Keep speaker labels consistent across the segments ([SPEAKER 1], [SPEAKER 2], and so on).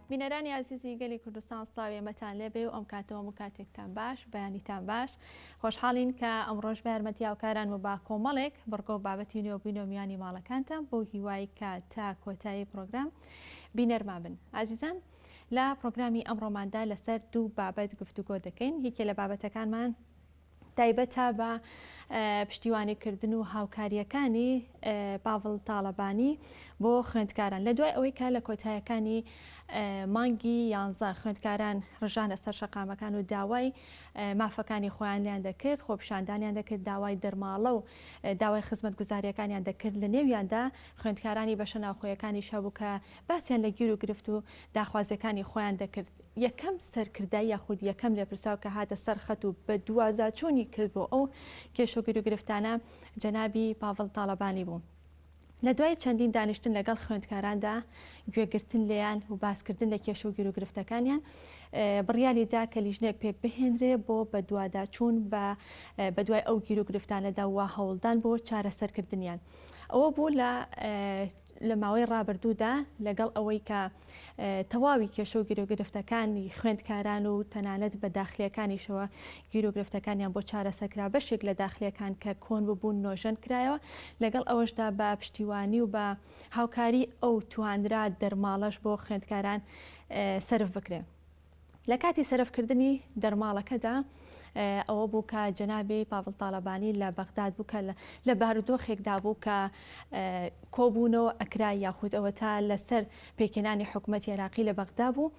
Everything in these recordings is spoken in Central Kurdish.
[SPEAKER 1] بینەرانی ئازیزی گەلی کوردستان سڵاوی ئێمەتان لێبێ و ئەم کاتەوە و کاتێکتان باش بەیانیتان باش خۆشحاڵین کە ئەمڕۆش بە یارمەتی هاوکاران و با کۆمەڵێک بڕگە و بابەتی نوێ بووینەوە میانی ماڵەکانتان بۆ هیوای کە تا کۆتایی پرۆگرام بینەرمان بن ئازیزان لە پرۆگرامی ئەمڕۆماندا لەسەر دوو بابەت گفتوگۆ دەکەین یەکێ لە بابەتەکانمان تایبەتە بە پشتیوانیکردن و هاوکارییەکانی پاڤڵ تاڵەبانی بۆ خوێندکاران لە دوای ئەوەی کە لە کۆتایەکانی مانگی یانزە خوێندکاران ڕژانە سەر شەقامەکان و داوای مافەکانی خۆیان لیان دەکرد خۆپیشاندانیان دەکرد داوای دەرماڵە و داوای خزمەتگوزاریەکانیان دەکرد لە نێویاندا خوێندکارانی بەشە ناوخۆیەکانیش هەبوو کە باسیان لە گیر و گرفت و داخوازیەکانی خۆیان دەکرد یەکەم سەرکردە یاخود یەکەم لێپرسراو کە هاتە سەر خەت و بەدواداچوونی کرد بۆ ئەو کێشە و گیروگرفتانە جەنابی پاڤڵ تاڵەبانی بوو. لە دوای چەندین دانیشتن لەگەڵ خوێندکاراندا، گوێگرتن لێیان و باسکردن لە کێشە و گیروگرفتەکانیان، بڕیاری دا کە لیژنەیەک پێکبهێنرێ بۆ بەدواداچوون بە بەدوای ئەو گیروگرفتانەدا و هەوڵدان بۆ چارەسەرکردنیان. ئەوە بوو لە لە ماوەی ڕابردوودا لەگەڵ ئەوەی کە تەواوی کێشە و گیروگرفتەکانی خوێندکاران و تەنانەت بە داخلیەکانیشەوە گیروگرفتەکانیان بۆ چارەسەر کرا، بەشێک لە داخلیەکان کە کۆن ببوون نۆژەن کرایەوە، لەگەڵ ئەوەشدا بە پشتیوانی و بە هاوکاری ئەو توانرا دەرماڵەش بۆ خوێندکاران سەرف بکرێ. لە کاتی سەرفکردنی دەرماڵەکەدا ئەوە بوو کە جەنابی پاڤڵ تاڵەبانی لە بەغداد بوو کە لە بارودۆخێکدا بوو کە کۆبوونەوە ئەکرا یاخود ئەوە تا لەسەر پێکهێنانی حکومەتی عێراقی لە بەغدا بوو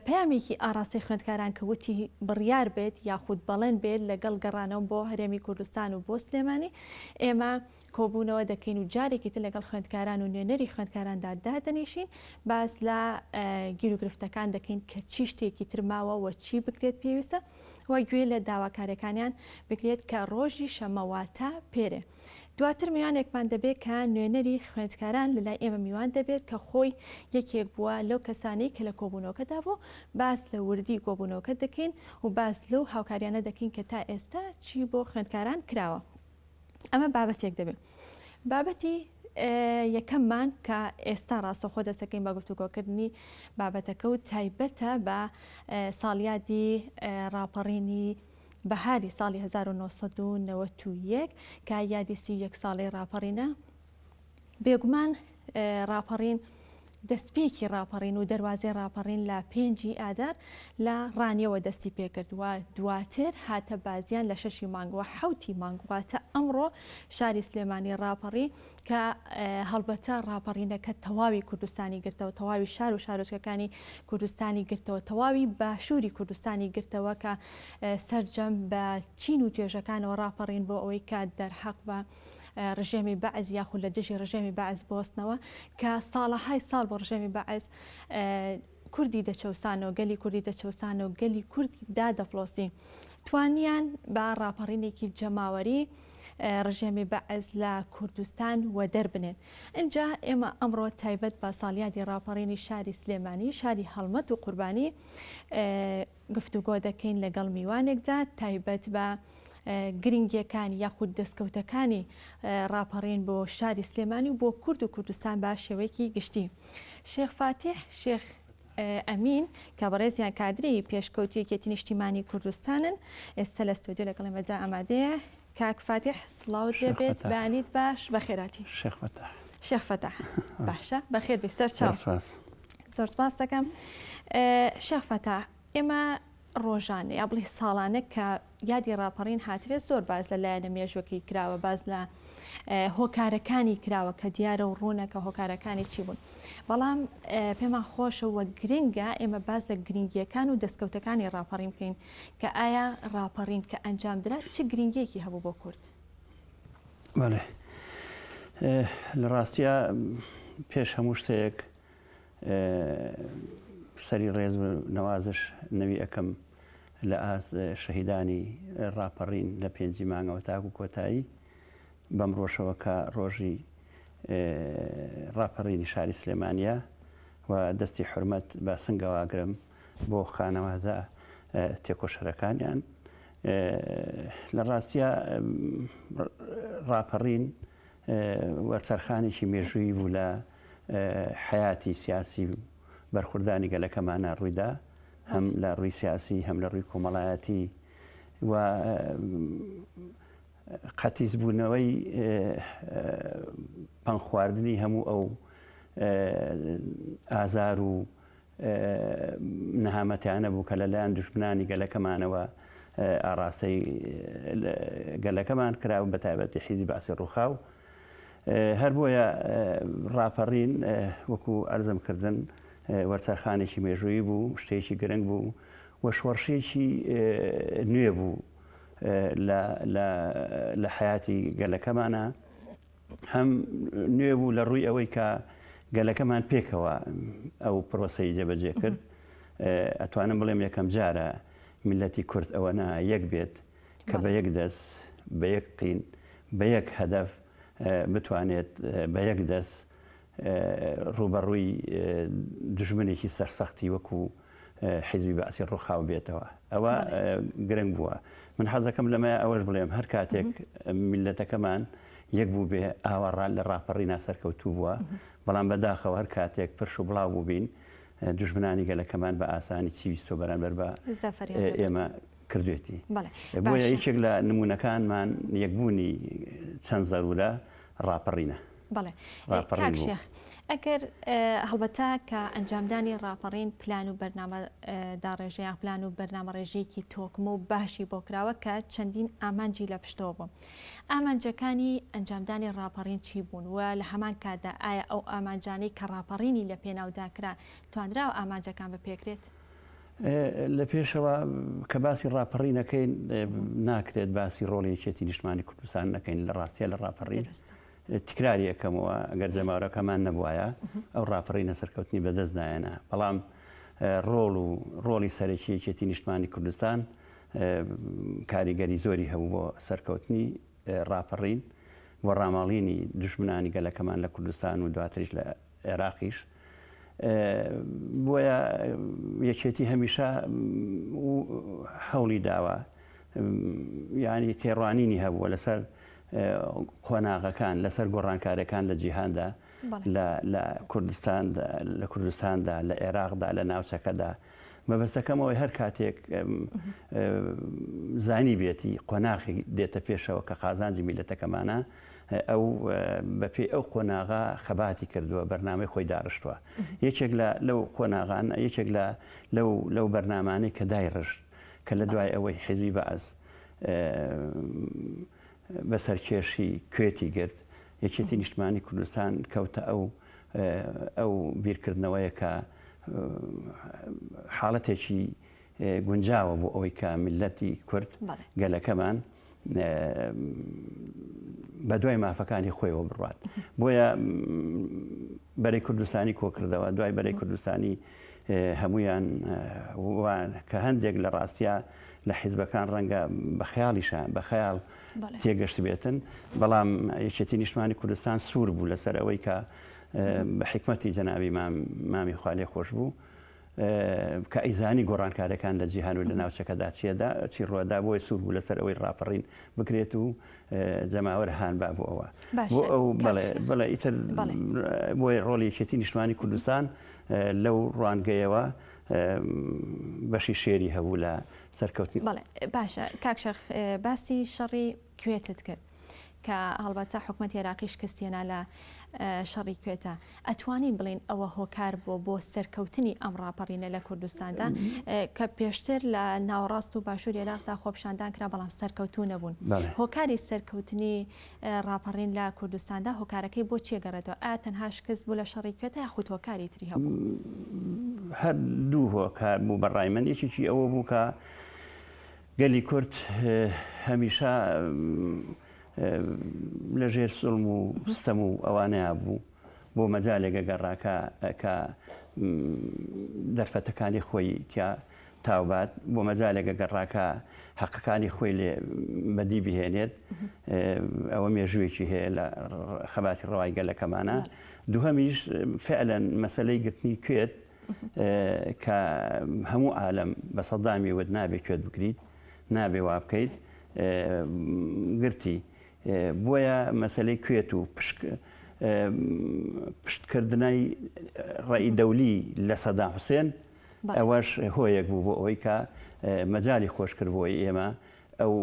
[SPEAKER 1] پەیامێکی ئاڕاستەی خوێندکاران کە وتی بڕیار بێت یاخود بەڵێن بێت لەگەڵ گەڕانەوە بۆ هەرێمی کوردستان و بۆ سلێمانی ئێمە کۆبوونەوە دەکەین و جارێکی تر لەگەڵ خوێندکاران و نوێنەری خوێندکاراندا دادەنیشین باس لە گیروگرفتەکان دەکەین کە چی شتێکی تر ماوە و چی بکرێت پێویستە و گوێ لە داواکاریەکانیان بگرێت کە ڕۆژی شەممە واتە پێرێ دواتر میوانێکمان دەبێت کە نوێنەری خوێندکاران لەلای ئێمە میوان دەبێت کە خۆی یەکێک بووە لەو کەسانەی کە لە کۆبوونەوەکەدا بوو باس لە وردی کۆبوونەوەکە دەکەین و باس لەو هاوکاریانە دەکەین کە تا ئێستا چی بۆ خوێندکاران کراوە. ئەمە بابەتێک دەبێت. بابەتی یەکەممان کە ئێستا ڕاستەوخۆ دەستەکەین بە گفتوگۆکردنی بابەتەکە و تایبەتە بە ساڵیادی ڕاپەڕینی بەهاری ساڵی 1991 کە یادی 31 ساڵەی ڕاپەڕینە. بێگومان ڕاپەڕین دەستپێکی ڕاپەڕین و دەروازەی ڕاپەڕین لە پێنجی ئادار لە ڕانیەوە دەستی پێکرد و دواتر هاتە بازیان لە شەشی مانگ و حەوتی مانگ واتە ئەمڕۆ شاری سلێمانی ڕاپەڕی کە هەڵبەتە ڕاپەڕینەکە تەواوی کوردستانی گرتەوە تەواوی شار و شارۆچکەکانی کوردستانی گرتەوە تەواوی باشووری کوردستانی گرتەوە کە سەرجەم بە چین و توێژەکانەوە ڕاپەڕین بۆ ئەوەی کە دەرحەق بە ڕژێمی بەعس یاخود لە دژی ڕژێمی بەعس بوەستنەوە کە ساڵەهای ساڵ بۆ ڕژێمی بەعس کوردی دەچەوسانەوە گەلی کوردی دەچەوسانەوە گەلی کوردی دادەپڵۆسی توانیان بە ڕاپەڕینێکی جەماوەری ڕژێمی بەعس لە کوردستان وەدەر بنێن ئینجا ئێمە ئەمڕۆ تایبەت بە ساڵیادی ڕاپەڕینی شاری سلێمانی شاری هەڵمەت و قوربانی گفتوگۆ دەکەین لەگەڵ میوانێکدا تایبەت بە گرنگیەکانی یاخود دەستکەوتەکانی ڕاپەڕین بۆ شاری سلێمانی و بۆ کورد و کوردستان بە شێوەیەکی گشتی. شێخ فاتیح شێخ ئەمین کە بەڕێزیان کادری پێشکەوتوی یەکێتی نیشتیمانی کوردستانن ئێستا لە ستۆدیۆ لەگەڵ ئێمەدا ئامادەیە. کاک فاتیح سڵاوت لێ بێت بەیانیت باش بەخێراتی.
[SPEAKER 2] شێخ فەتاح.
[SPEAKER 1] شێخ فەتاح باشە بەخێر بێی سەرچاو. زۆر سپاس دەکەم. شێخ فەتاح ئێمە ڕۆژانە یا بڵێ ساڵانە کە یادی ڕاپەڕین هاتبێت زۆر باس لە لایەنە مێژوەکەی کراوە باس لە هۆکارەکانی کراوە کە دیارە و ڕوونە کە هۆکارەکانی چی بوون بەڵام پێمان خۆشە وە گرنگە ئێمە باس لە گرنگیەکان و دەستکەوتەکانی ڕاپەڕین بکەین کە ئایا ڕاپەڕین کە ئەنجامدرا چ گرنگیەکی هەبوو بۆ کورد؟
[SPEAKER 2] بەڵێ لە ڕاستیا پێش هەموو شتێک سەری ڕێز و نەوازش نەوی ئەکەم لە ئاست شەهیدانی ڕاپەڕین لە پێنجی مانگەوە تاکو کۆتایی بەم ڕۆژەوە کە ڕۆژی ڕاپەڕینی شاری سلێمانیە و دەستی حورمەت بە سنگەوە ئەگرم بۆ خانەوادە تێکۆشەرەکانیان لە ڕاستیا ڕاپەڕین وەرچەرخانێکی مێژوویی بوو لە حەیاتی سیاسی و. بەرخوردانی گەلەکەمانە ڕوویدا هەم لە ڕووی سیاسی هەم لە ڕووی کۆمەڵایەتی و قەتیسبوونەوەی پەنگخواردنی هەموو ئەو ئازار و نەهامەتیانە بوو کە لەلایەن دوژمنانی گەلەکەمانەوە ئاڕاستەی گەلەکەمان کرا و بەتایبەتی حیزبی بەعسی ڕووخاو. هەر بۆیە ڕاپەڕین وەکو ئەرزم کردن وەرچەرخانێکی مێژوویی بوو، شتێکی گرنگ بوو و شۆڕشێکی نوێ بوو لە حەیاتی گەلەکەمانە. هەم نوێ بوو لە ڕووی ئەوەی کە گەلەکەمان پێکەوە ئەو پرۆسەی جێبەجێ کرد. ئەتوانم بڵێم یەکەم جارە میللەتی کورد ئەوەنە یەک بێت کە بە یەک دەست، بە یەک قین، بە یەک هەدەف بتوانێت بە یەک دەست ڕووبەڕووی دوژمنێکی سەرسەختی وەکو حیزبی بەعسی ڕووخاو بێتەوە. ئەوە گرنگ بووە. من حەزەکەم لەمەیا ئەوەش بڵێم هەر کاتێک میللەتەکەمان یەک بووبێ ئاوا لە ڕاپەڕینا سەرکەوتوو بووە، بەڵام بەداخەوە هەر کاتێک پرش و بڵاو بووبین دوژمنانی گەلەکەمان بە ئاسانی چی ویستوە بەرانبەر بە ئێمە کردوێتی. بۆیە یەکێک لە نموونەکانمان یەکبوونی چەند زەرورە ڕاپەڕینە.
[SPEAKER 1] بەڵێ کاک شێخ ئەگەر هەڵبەتە کە ئەنجامدانی ڕاپەڕین پلان و بەرنامە داڕێژە یان پلان و بەرنامە ڕێژەیەکی تۆکمە و باشی بۆ کراوە کە چەندین ئامانجی لە پشتەوە بوو. ئامانجەکانی ئەنجامدانی ڕاپەڕین چی بوون و لە هەمان کاتدا ئایا ئەو ئامانجانەی کە ڕاپەڕینی لە پێناودا کرا توانراوە ئامانجەکان بپێکرێت؟
[SPEAKER 2] لە پێشەوە کە باسی ڕاپەڕین ئەکەین ناکرێت باسی ڕۆڵی یەکێتی نیشتمانی کوردستان نەکەین لە ڕاستیە لە ڕاپەڕین تکراری ئەکەمەوە ئەگەر جەماوەرەکەمان نەبوایە ئەو ڕاپەڕینە سەرکەوتنی بەدەست نایەنا بەڵام ڕۆڵ و ڕۆڵی سەرەکی یەکێتی نیشتمانی کوردستان کاریگەری زۆری هەبوو بۆ سەرکەوتنی ڕاپەڕین و ڕاماڵینی دوژمنانی گەلەکەمان لە کوردستان و دواتریش لە عێراقیش بۆیە یەکێتی هەمیشە هەوڵی داوە یعنی تێڕوانینی هەبووە لەسەر قۆناغەکان لەسەر گۆڕانکارەکان لە جیهاندا لە کوردستاندا لە کوردستاندا لە عێراقدا لە ناوچەکەدا مەبەستەکەم ئەوەی هەر کاتێک زانی بێتی قۆناغی دێتە پێشەوە کە قازانجی میلەتەکەمانە ئەو بەپێی ئەو قۆناغە خەباتی کردووە بەرنامەی خۆی داڕشتووە یەکێک لە لەو قۆناغان یەکێک لە لەو لەو بەرنامانەی کە دایڕشت کە لە دوای ئەوەی حیزبی بەعس بە سەرکێشی کوێتی گرت یەکێتی نیشتمانی کوردستان کەوتە ئەو ئەو بیرکردنەوەیە کە حاڵەتێکی گونجاوە بۆ ئەوەی کە میللەتی کورد گەلەکەمان بە دوای مافەکانی خۆیەوە بڕوات بۆیە بەرەی کوردستانی کۆکردەوە دوای بەرەی کوردستانی هەمویان کە هەندێک لە ڕاستە لە حیزبەکان ڕەنگە بە خەیاڵیشان بە خەیاڵ تێگەشت بێتن بەڵام یەکێتی نیشتمانی کوردستان سوور بوو لەسەر ئەوەی کە بە حکمەتی جەنابی مامی خوالێ خۆش بوو کە ئەیزانی گۆڕانکاریەکان لە جیهان و لە ناوچەکەدا چیەدا چی ڕوەدا بۆیە سوور بوو لەسەر ئەوەی ڕاپەڕین بکرێت و جەماوەر هان با بۆ ئەوە بۆ ئەو بەڵێ بەڵێ ئیتر بۆیە ڕۆڵی یەکێتی نیشتمانی کوردستان لەو ڕوانگەیەوە بەشی شێری هەبوو لە سەرکەوتنی.
[SPEAKER 1] بەڵێ باشە کاک شێخ باسی شەڕی کوێتت کرد کە هەڵبەتە حکومەتی عێراقی شکست هێنا لە شەڕی کوێتە ئەتوانین بڵێین ئەوە هۆکار بووە بۆ سەرکەوتنی ئەم ڕاپەڕینە لە کوردستاندا کە پێشتر لە ناوەڕاست و باشووری عێراقدا خۆپیشاندان کرا بەڵام سەرکەوتوو نەبوون هۆکاری سەرکەوتنی ڕاپەڕین لە کوردستاندا هۆکارەکەی بۆ چیە گەڕێتەوە ئایا تەنها شکست بوو لە شەڕی کوێتە یاخود هۆکاری تری هەبوو؟
[SPEAKER 2] هەر دوو هۆکار بوو بەڕای من یەکێکی ئەوە بوو کە گەلی کورد هەمیشە لە ژێر سڵم و ستەم و ئەوانەیە بوو بۆ مەجالێک ئەگەڕا کە کە دەرفەتەکانی خۆی تیا تاوبات بۆ مەجالێک ئەگەڕا کە حەقەکانی خۆی لێ بەدی بهێنێت ئەوە مێژوویەکی هەیە لە خەباتی ڕەوای گەلەکەمانە دووهەمیش فعلەن مەسەلەی گرتنی کوێت کە هەموو عالەم بە سەدامی وت نابێ کوێت بگریت نابێ وا بکەیت گرتی بۆیە مەسەلەی کوێت و پشک پشتکردنای ڕەئی دەولی لە سەدام حوسێن ئەوەش هۆیەک بوو بۆ ئەوەی کە مەجالی خۆش کرد بۆی ئێمە ئەو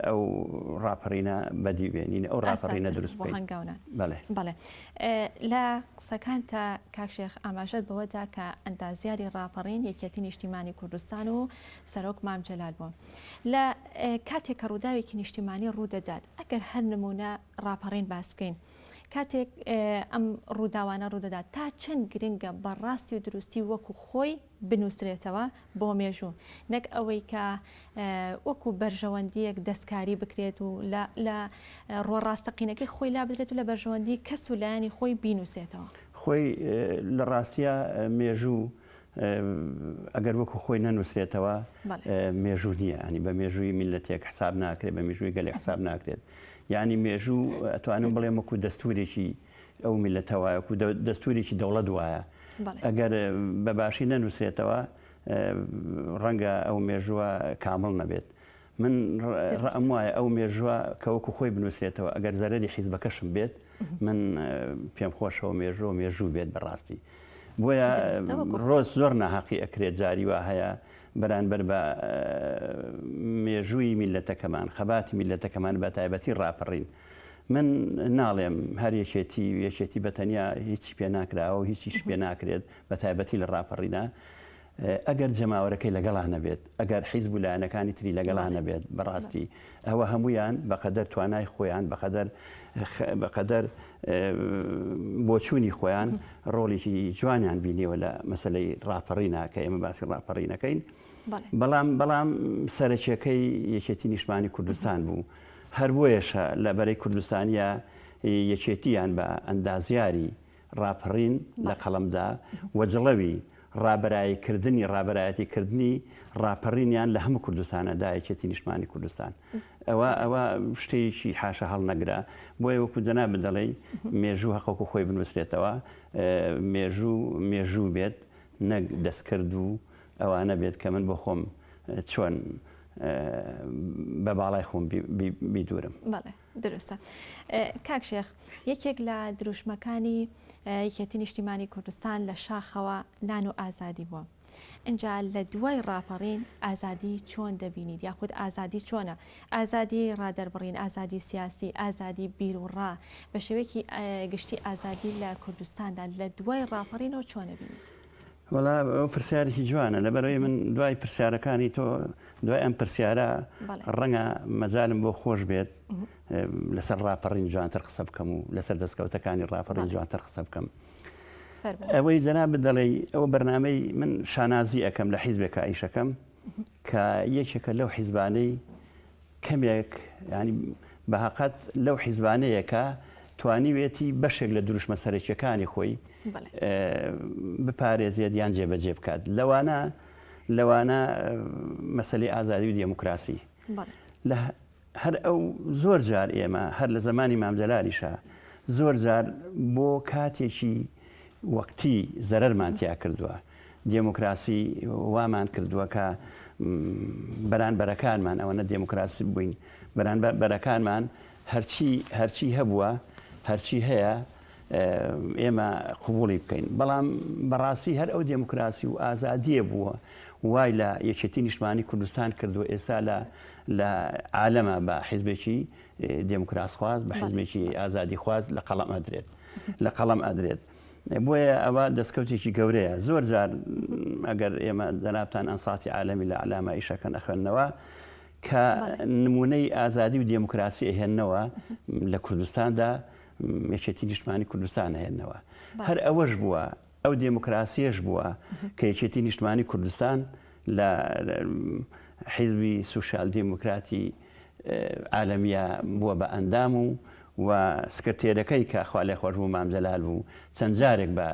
[SPEAKER 2] ئەو ڕاپەڕینە بەدی بێنین ئەو ڕاپەڕینە دروست بکەین.
[SPEAKER 1] هەنگاونان. بەڵێ. بەڵێ. لە قسەکانتا کاک شێخ ئاماژەت بەوە دا کە ئەندازیاری ڕاپەڕین یەکێتی نیشتیمانی کوردستان و سەرۆک مام جەلال بوون. لە کاتێک کە ڕووداوێکی نیشتیمانی ڕوو دەدات ئەگەر هەر نموونە ڕاپەڕین باس بکەین کاتێک ئەم ڕووداوانە ڕوودەدات تا چەند گرنگە بە ڕاستی و دروستی وەکو خۆی بنووسرێتەوە بۆ مێژوو نەک ئەوەی کە وەکو بەرژەوەندیەک دەستکاری بکرێت و لە ڕووە ڕاستەقینەکەی خۆی لابدرێت و لە بەرژەوەندی کەس و لایەنی خۆی بینووسێتەوە.
[SPEAKER 2] خۆی لە ڕاستیا مێژوو ئەگەر وەکو خۆی نەنووسرێتەوە مێژوو نییە ینی بە مێژووی میلەتێک حساب ناکرێت بە مێژووی گەلێک حساب ناکرێت یعنی مێژوو ئەتوانم بڵێم وەکو دەستورێکی ئەو میلەتە وایە وەکو دەستورێکی دەوڵەت وایە ئەگەر بە باشی نەنووسرێتەوە ڕەنگە ئەو مێژووە کامڵ نەبێت من ڕەئم وایە ئەو مێژووە کە وەکو خۆی بنووسرێتەوە ئەگەر زەرەری حیزبەکەشم بێت من پێم خۆشەوە مێژوو مێژوو بێت بەڕاستی بۆیە ڕۆز زۆر ناهەقی ئەکرێت جاری وا هەیە بەرانبەر بە مێژووی میلەتەکەمان خەباتی میلەتەکەمان بە تایبەتی ڕاپەڕین من ناڵێم هەر یەکێتی و یەکێتی بە تەنیا هیچی پێ ناکراوە و هیچیش پێ ناکرێت بە تایبەتی لە ڕاپەڕینە ئەگەر جەماوەرەکەی لەگەڵا نەبێت، ئەگەر حیزب و لایەنەکانی تری لەگەڵا نەبێت، بەڕاستی ئەوە هەموویان بەقەدەر توانای خۆیان، بەقەدەر بەقەدەر بۆچوونی خۆیان ڕۆڵێکی جوانیان بینیوە لە مەسەلەی ڕاپەڕینە کە ئێمە باسی ڕاپەڕینەکەین. بەڵام بەڵام سەرەکیەکەی یەکێتی نیشتمانی کوردستان بوو. هەر بۆیەشە لە بەرەی کوردستانیە یەکێتیان بە ئەندازیاری ڕاپەڕین لە قەڵەم دا و جڵەوی ڕابەرایی کردنی ڕابەرایەتی کردنی ڕاپەڕینیان لە هەموو کوردستانە دا یەکێتی نیشتمانی کوردستان ئەوە ئەوە شتێکی حاشا هەڵنەگرە بۆیە وەکو جەنابت دەڵێی مێژوو هەق وەکو خۆی بنووسرێتەوە مێژوو مێژوو بێت نەک دەستکرد و ئەوانە بێت کە من بۆ خۆم چۆن بە باڵای خۆم بیدورم.
[SPEAKER 1] بەڵێ. دروستە کاک شێخ یەکێک لە دروشمەکانی یەکێتی نیشتیمانی کوردستان لە شاخەوە نان و ئازادی بووە ئینجا لە دوای ڕاپەڕین ئازادی چۆن دەبینیت یاخود ئازادی چۆنە ئازادی ڕادەربڕین ئازادی سیاسی ئازادی بیر و ڕا بە شێوەیەکی گشتی ئازادی لە کوردستاندا لە دوای ڕاپەڕینەوە چۆنە بینیت؟
[SPEAKER 2] وەڵا ئەو پرسیارێکی جوانە لەبەرەوەی من دوای پرسیارەکانی تۆ دوای ئەم پرسیارە ڕەنگە مەجالم بۆ خۆش بێت لەسەر ڕاپەڕین جوانتر قسە بکەم و لەسەر دەستکەوتەکانی ڕاپەڕین جوانتر قسە بکەم ئەوەی جەنابت دەڵێی ئەوە بەرنامەی من شانازی ئەەکەم لە حیزبێکە ئیشەکەم کە یەکێکە لەو حیزبانەی کەمێک یانی بە هەقەت لەو حیزبانەیە کە توانیوێتی بەشێک لە دروشمە سەرەکیەکانی خۆی بپارێزێت یان جێبەجێ بکات لەوانە لەوانە مەسەلەی ئازادی و دێموکراسی لە هەر ئەو زۆر جار ئێمە هەر لە زمانی مامجەلالیشە زۆر جار بۆ کاتێکی وەقتی زەرەرمان تیا کردووە. دێموکراسی وامان کردووە کە بەرانبەرەکانمان ئەوەنە دێموکراسی بووین بەرانبەرەکانمان هەرچی هەرچی هەبووە هەرچی هەیە ئێمە قوبوڵی بکەین بەڵام بەڕاستی هەر ئەو دێموکراسی و ئازادیە بووە وای لە یەکێتی نیشتمانی کوردستان کردووە ئێستا لە لە عالەمە بە حیزبێکی دێموکراسخواز بە حیزبێکی ئازادیخواز لە قەڵەم ئەدرێت لە قەڵەم ئەدرێت. بۆیە ئەوە دەستکەوتێکی گەورەیە. زۆر جار ئەگەر ئێمە جەنابتان ئەنساتی عالەمی لە عەلامە ئیشەکەن ئەخوێننەوە کە نمونەی ئازادی و دێموکراسی ئەهێننەوە لە کوردستاندا یەکێتی نیشتمانی کوردستان ئەهێننەوە. هەر ئەوەش بووە ئەو دێموکراسیەش بووە کە یەکێتی نیشتمانی کوردستان لە حیزبی سوسیال دێموکراتی عالەمیە بووە بە ئەندام و و سکرتێرەکەی کە خوا لێخۆشبوو مام جەلال بوو چەند جارێک بە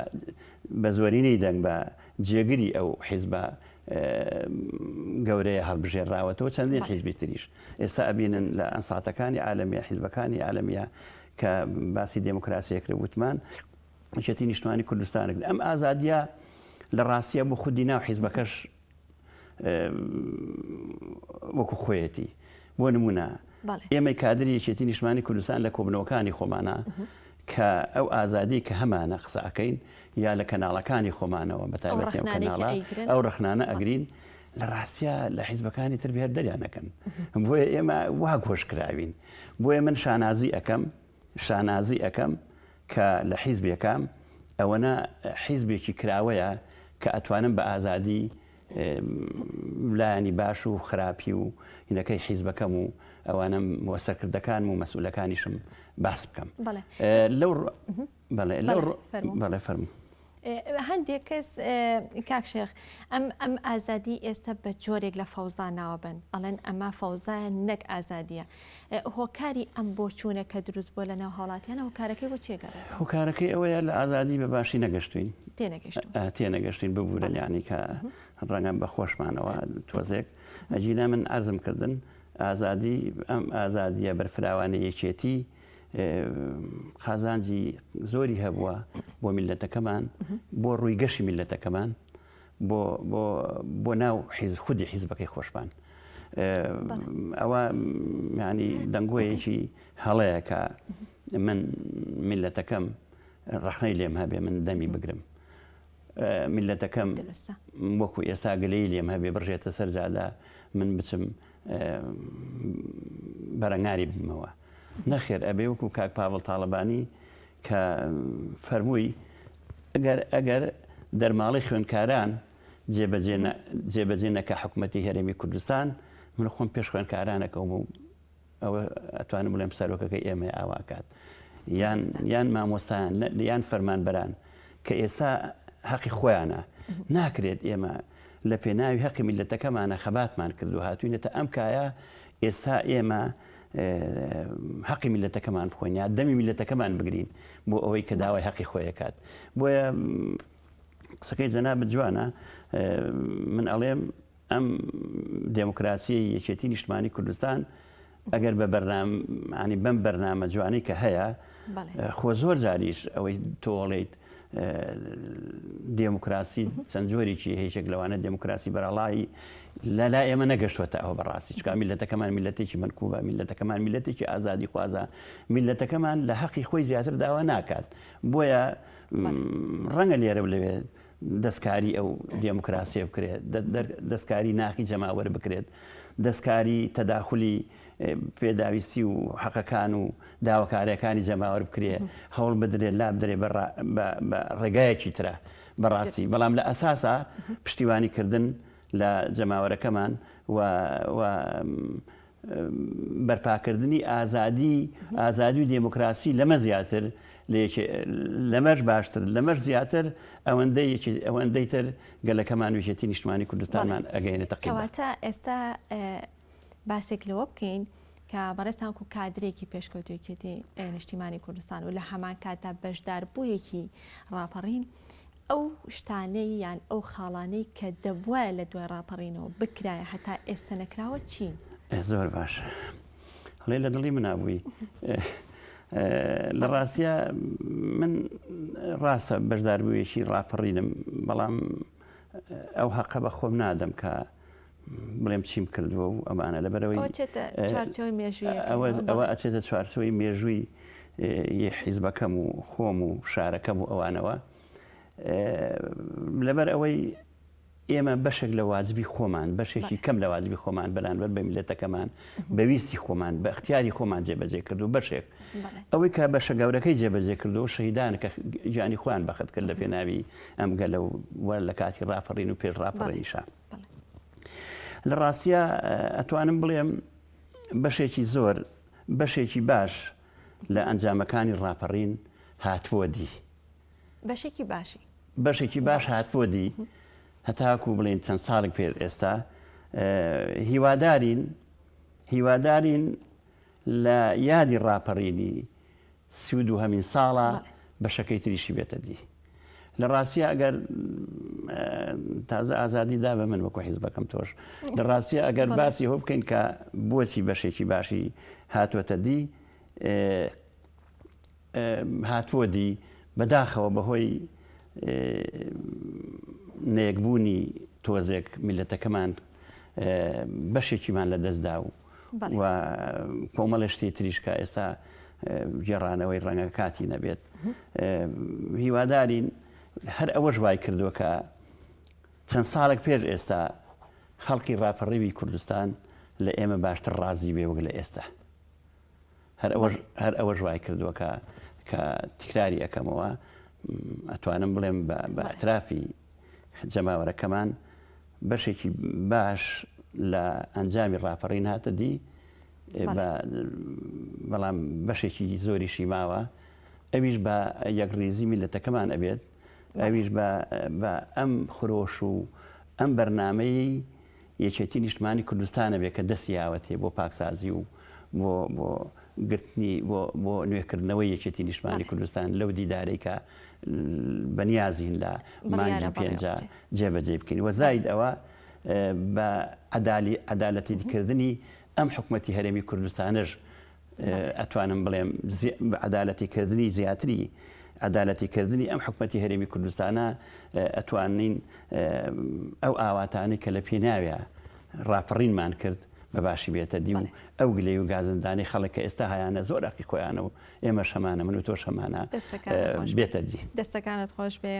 [SPEAKER 2] بە زۆرینەی دەنگ بە جێگری ئەو حیزبە گەورەیە هەڵبژێرراوەتەوە چەندین حیزبی تریش ئێستا ئەبینن لە ئەنساتەکانی عالەمیە حیزبەکانی عالەمیە کە باسی دێموکراسیەکرێ وتمان یەکێتی نیشتمانی کوردستانێک ئەم ئازادیە لە ڕاستیە بۆ خودی ناو حیزبەکەش وەکو خۆیەتی بۆ نمونە ئێمەی کادری یەکێتی نیشتمانی کوردستان لە کۆبنەوەکانی خۆمانە. کە ئەو ئازادی کە هەمانە قسە ئەکەین یا لە کەناڵەکانی خۆمانەوە بە تایبەتی ئەو کەناڵە ئەو ڕەخنانە ئەگرین لە ڕاستیا لە حیزبەکانی تر بێر دەریان نەکەن بۆیە ئێمە وا گۆش کراوین بۆیە من شانازی ئەەکەم شانازی ئەەکەم کە لە حیزبێکام ئەوەنە حیزبێکی کراوەیە کە ئەتوانم بە ئازادی لایەنی باش و خراپی و هینەکەی حیزبەکەم و ئەوانەم و سەرکردەکانم و مەسئولەکانیشم باس بکەم لەو بەڵێ لەو بەڵێ فەرموو.
[SPEAKER 1] هەندێک کەس کاک شێخ ئەم ئەم ئازادی ئێستا بە جۆرێک لە فەوزا ناوەبن ئەڵێن ئەمە فەوزایە نەک ئازادیە هۆکاری ئەم بۆچوونە کە دروست بووە لە ناو هاوڵاتیانە هۆکارەکەی بۆ چێ گەڕێت؟
[SPEAKER 2] هۆکارەکەی ئەوەیە لە ئازادی بە باشی نەگەشتوین
[SPEAKER 1] تێنەگەشتوین
[SPEAKER 2] تێنەگەشتین ببورن یعنی کە ڕەنگە بە خۆشمانەوە تۆزێک ئەگینا من عەرزم کردن ئازادی ئەم ئازادیە بەرفراوانە یەکێتی قازانجی زۆری هەبووە بۆ میلەتەکەمان بۆ ڕووی گەشی میلەتەکەمان بۆ بۆ بۆ ناو حیز خودی حیزبەکەی خۆشمان ئەوە ینی دەنگۆیەکی هەڵەیە کە من میلەتەکەم ڕەخنەی لێم هەبێ من دەمی بگرم میلەتەکەم وەکو ئێستا گلەی لێم هەبێ بڕژێتە سەر جادا من بچم بەرەنگاری بمەوە نەخێر ئەبێ وەکو کاک پاڤڵ تاڵەبانی کە فەرمووی ئەگەر ئەگەر دەرماڵەی خوێندکاران جێبەجێ جێبەجێ نەکا حکومەتی هەرێمی کوردستان من خۆم پێش خوێندکارانەکەوم و ئەوە ئەتوانم بڵێم سەرۆکەکەی ئێمە ئاواکات یان یان مامۆستایان یان فەرمانبەران کە ئێستا هەقی خۆیانە ناکرێت ئێمە لە پێناوی هەقی میلەتەکەمانە خەباتمان کردو هاتوینەتە ئەم کایە ئێستا ئێمە هەقی میلەتەکەمان بخۆین یا دەمی میلەتەکەمان بگرین بۆ ئەوەی کە داوای هەقی خۆیەکات بۆیە قسەکەی جەنابت جوانە من ئەڵێم ئەم دێموکراسیەی یەکێتی نیشتمانی کوردستان ئەگەر بە بەرنامانی بەم بەرنامە جوانی کە هەیە خۆ زۆر جاریش ئەوەی تۆڵیت دێموکراسی چەند جۆرێکی هەیەک لەوانە دێموکراسی بەرەڵایی لە لا ئێمە نەگەشتوەتە ئەوە بەڕاستی چکا میلەتەکەمان میلەتێکی منکوبە میلەتەکەمان میلەتێکی ئازادی خوازە میلەتەکەمان لە حەقی خۆی زیاتر داوا ناکات بۆیە ڕەنگە لێرە و لەوێ دەستکاری ئەو دێموکراسیە بکرێت، دەستکاری ناخی جەماوەر بکرێت، دەستکاری تەداخولی پێداویستی و حەقەکان و داواکاریەکانی جەماوەر بکرێ، هەوڵ بدرێت لابدرێ بە ڕێگایەکی ترە بەڕاستی، بەڵام لە ئەساسا پشتیوانی کردن لە جەماوەرەکەمان و بەرپاکردنی ئازادی ئازادی و دێموکراسی لەمە زیاتر لەمەش باشتر لەمەش زیاتر ئەوەندەی ئەوەندەی تر گەلەکەمان ویشێتی نیشتمانی کوردستانمان ئەگەینێتە
[SPEAKER 1] قیواتە ئێستا باسێک لەوە بکەین کە بەڕێزتان و کادرێکی پێشکەوتوێکێتی نیشتیمانی کوردستان و لە هەمان کاتدا بەشداربوویەکی ڕاپەڕین ئەو شتانەی یان ئەو خاڵانەی کە دەبوایە لە دوای ڕاپەڕینەوە بکرایە هەتا ئێستە نەکراوە چین؟
[SPEAKER 2] زۆر باش هەڵێ لە دڵی منا بووی لە ڕاستە من ڕاستە بەشداربوویەکی ڕاپەڕینم بەڵام ئەو هەقە بە خۆم نادەم کە بڵێم چیم کردووە و ئەمانە لەبەرەوەی ئەوە ئەچێتە چوارچەوەی مێژووی حیزبەکەم و خۆم و شارەکەم و ئەوانەوە لەبەر ئەوەی ئێمە بەشێک لە واجبی خۆمان بەشێکی کەم لە واجبی خۆمان بەرانبەر بە میلەتەکەمان بەویستی خۆمان بە اختیاری خۆمان جێبەجێ کرد و بەشێک ئەوەی کە بەشە گەورەکەی جێبەجێ کردو شەهیدان کە گیانی خۆیان بەخت کرد لە پێناوی ئەم گەلە و لە کاتی ڕاپەڕین و پێش ڕاپەڕینیشە. لە ڕاستیا ئەتوانم بڵێم بەشێکی زۆر بەشێکی باش لە ئەنجامەکانی ڕاپەڕین هاتووە دی.
[SPEAKER 1] بەشێکی باشی.
[SPEAKER 2] بەشێکی باش هاتووە دی هەتاکو بڵێن چەند ساڵێک پێش ئێستا هیوادارین هیوادارین لە یادی ڕاپەڕینی 32هەمین ساڵە بەشەکەی تریشی بێتە دی. لە ڕاستیا ئەگەر تازە ئازادی دا بە من وەکو حیزبەکەم تۆش لە ڕاستیا ئەگەر باسی هۆ بکەین کە بۆچی بەشێکی باشی هاتووەتە دی هاتووە دی بەداخەوە بەهۆی نەیەکبوونی تۆزێک میلەتەکەمان بەشێکیمان لە دەستدا و و کۆمەڵێ شتی تریش کە ئێستا گێڕانەوەی ڕەنگە کاتی نەبێت. هیوادارین هەر ئەوەش وای کردووە کە چەند ساڵێک پێش ئێستا خەڵکی ڕاپەڕیوی کوردستان لە ئێمە باشتر ڕازی بێ وەک لە ئێستا. هەر ئەوەش هەر ئەوەش وای کردووە کە کە تکراری ئەکەمەوە ئەتوانم بڵێم بە بە ئەترافی جەماوەرەکەمان بەشێکی باش لە ئەنجامی ڕاپەڕین هاتە دی بەڵام بەشێکی زۆریشی ماوە ئەویش بە یەکڕیزی میلەتەکەمان ئەبێت ئەویش بە ئەم خرۆش و ئەم بەرنمەی یەکێتی نیشتمانی کوردستانە بێ کە دەستی یاوەتێ بۆ پاکسازی و بۆ بۆ گرتنی بۆ بۆ نوێکردنەوەی یەکێتی نیشتمانی کوردستان لەو دیدارەی کە بەنیازین لە مانگی پێنجا جێبەجێ بکەین وە زاید ئەوە بە عەدالی عەدالەتی کردنی ئەم حکومەتی هەرێمی کوردستانش ئەتوانم بڵێم بە عەدالەتی کردنی زیاتری عەدالەتی کردنی ئەم حکومەتی هەرێمی کوردستانە ئەتوانین ئەو ئاواتانەی کە لە پێناویا ڕاپەڕینمان کرد بە باشی بێتە دی و ئەو گلەی و گازندانەی خەڵک کە ئێستا هەیانە زۆر ئەقی خۆیانە و ئێمەش هەمانە من و تۆش هەمانە بێتە دی.
[SPEAKER 1] دەستەکانت خۆش بێ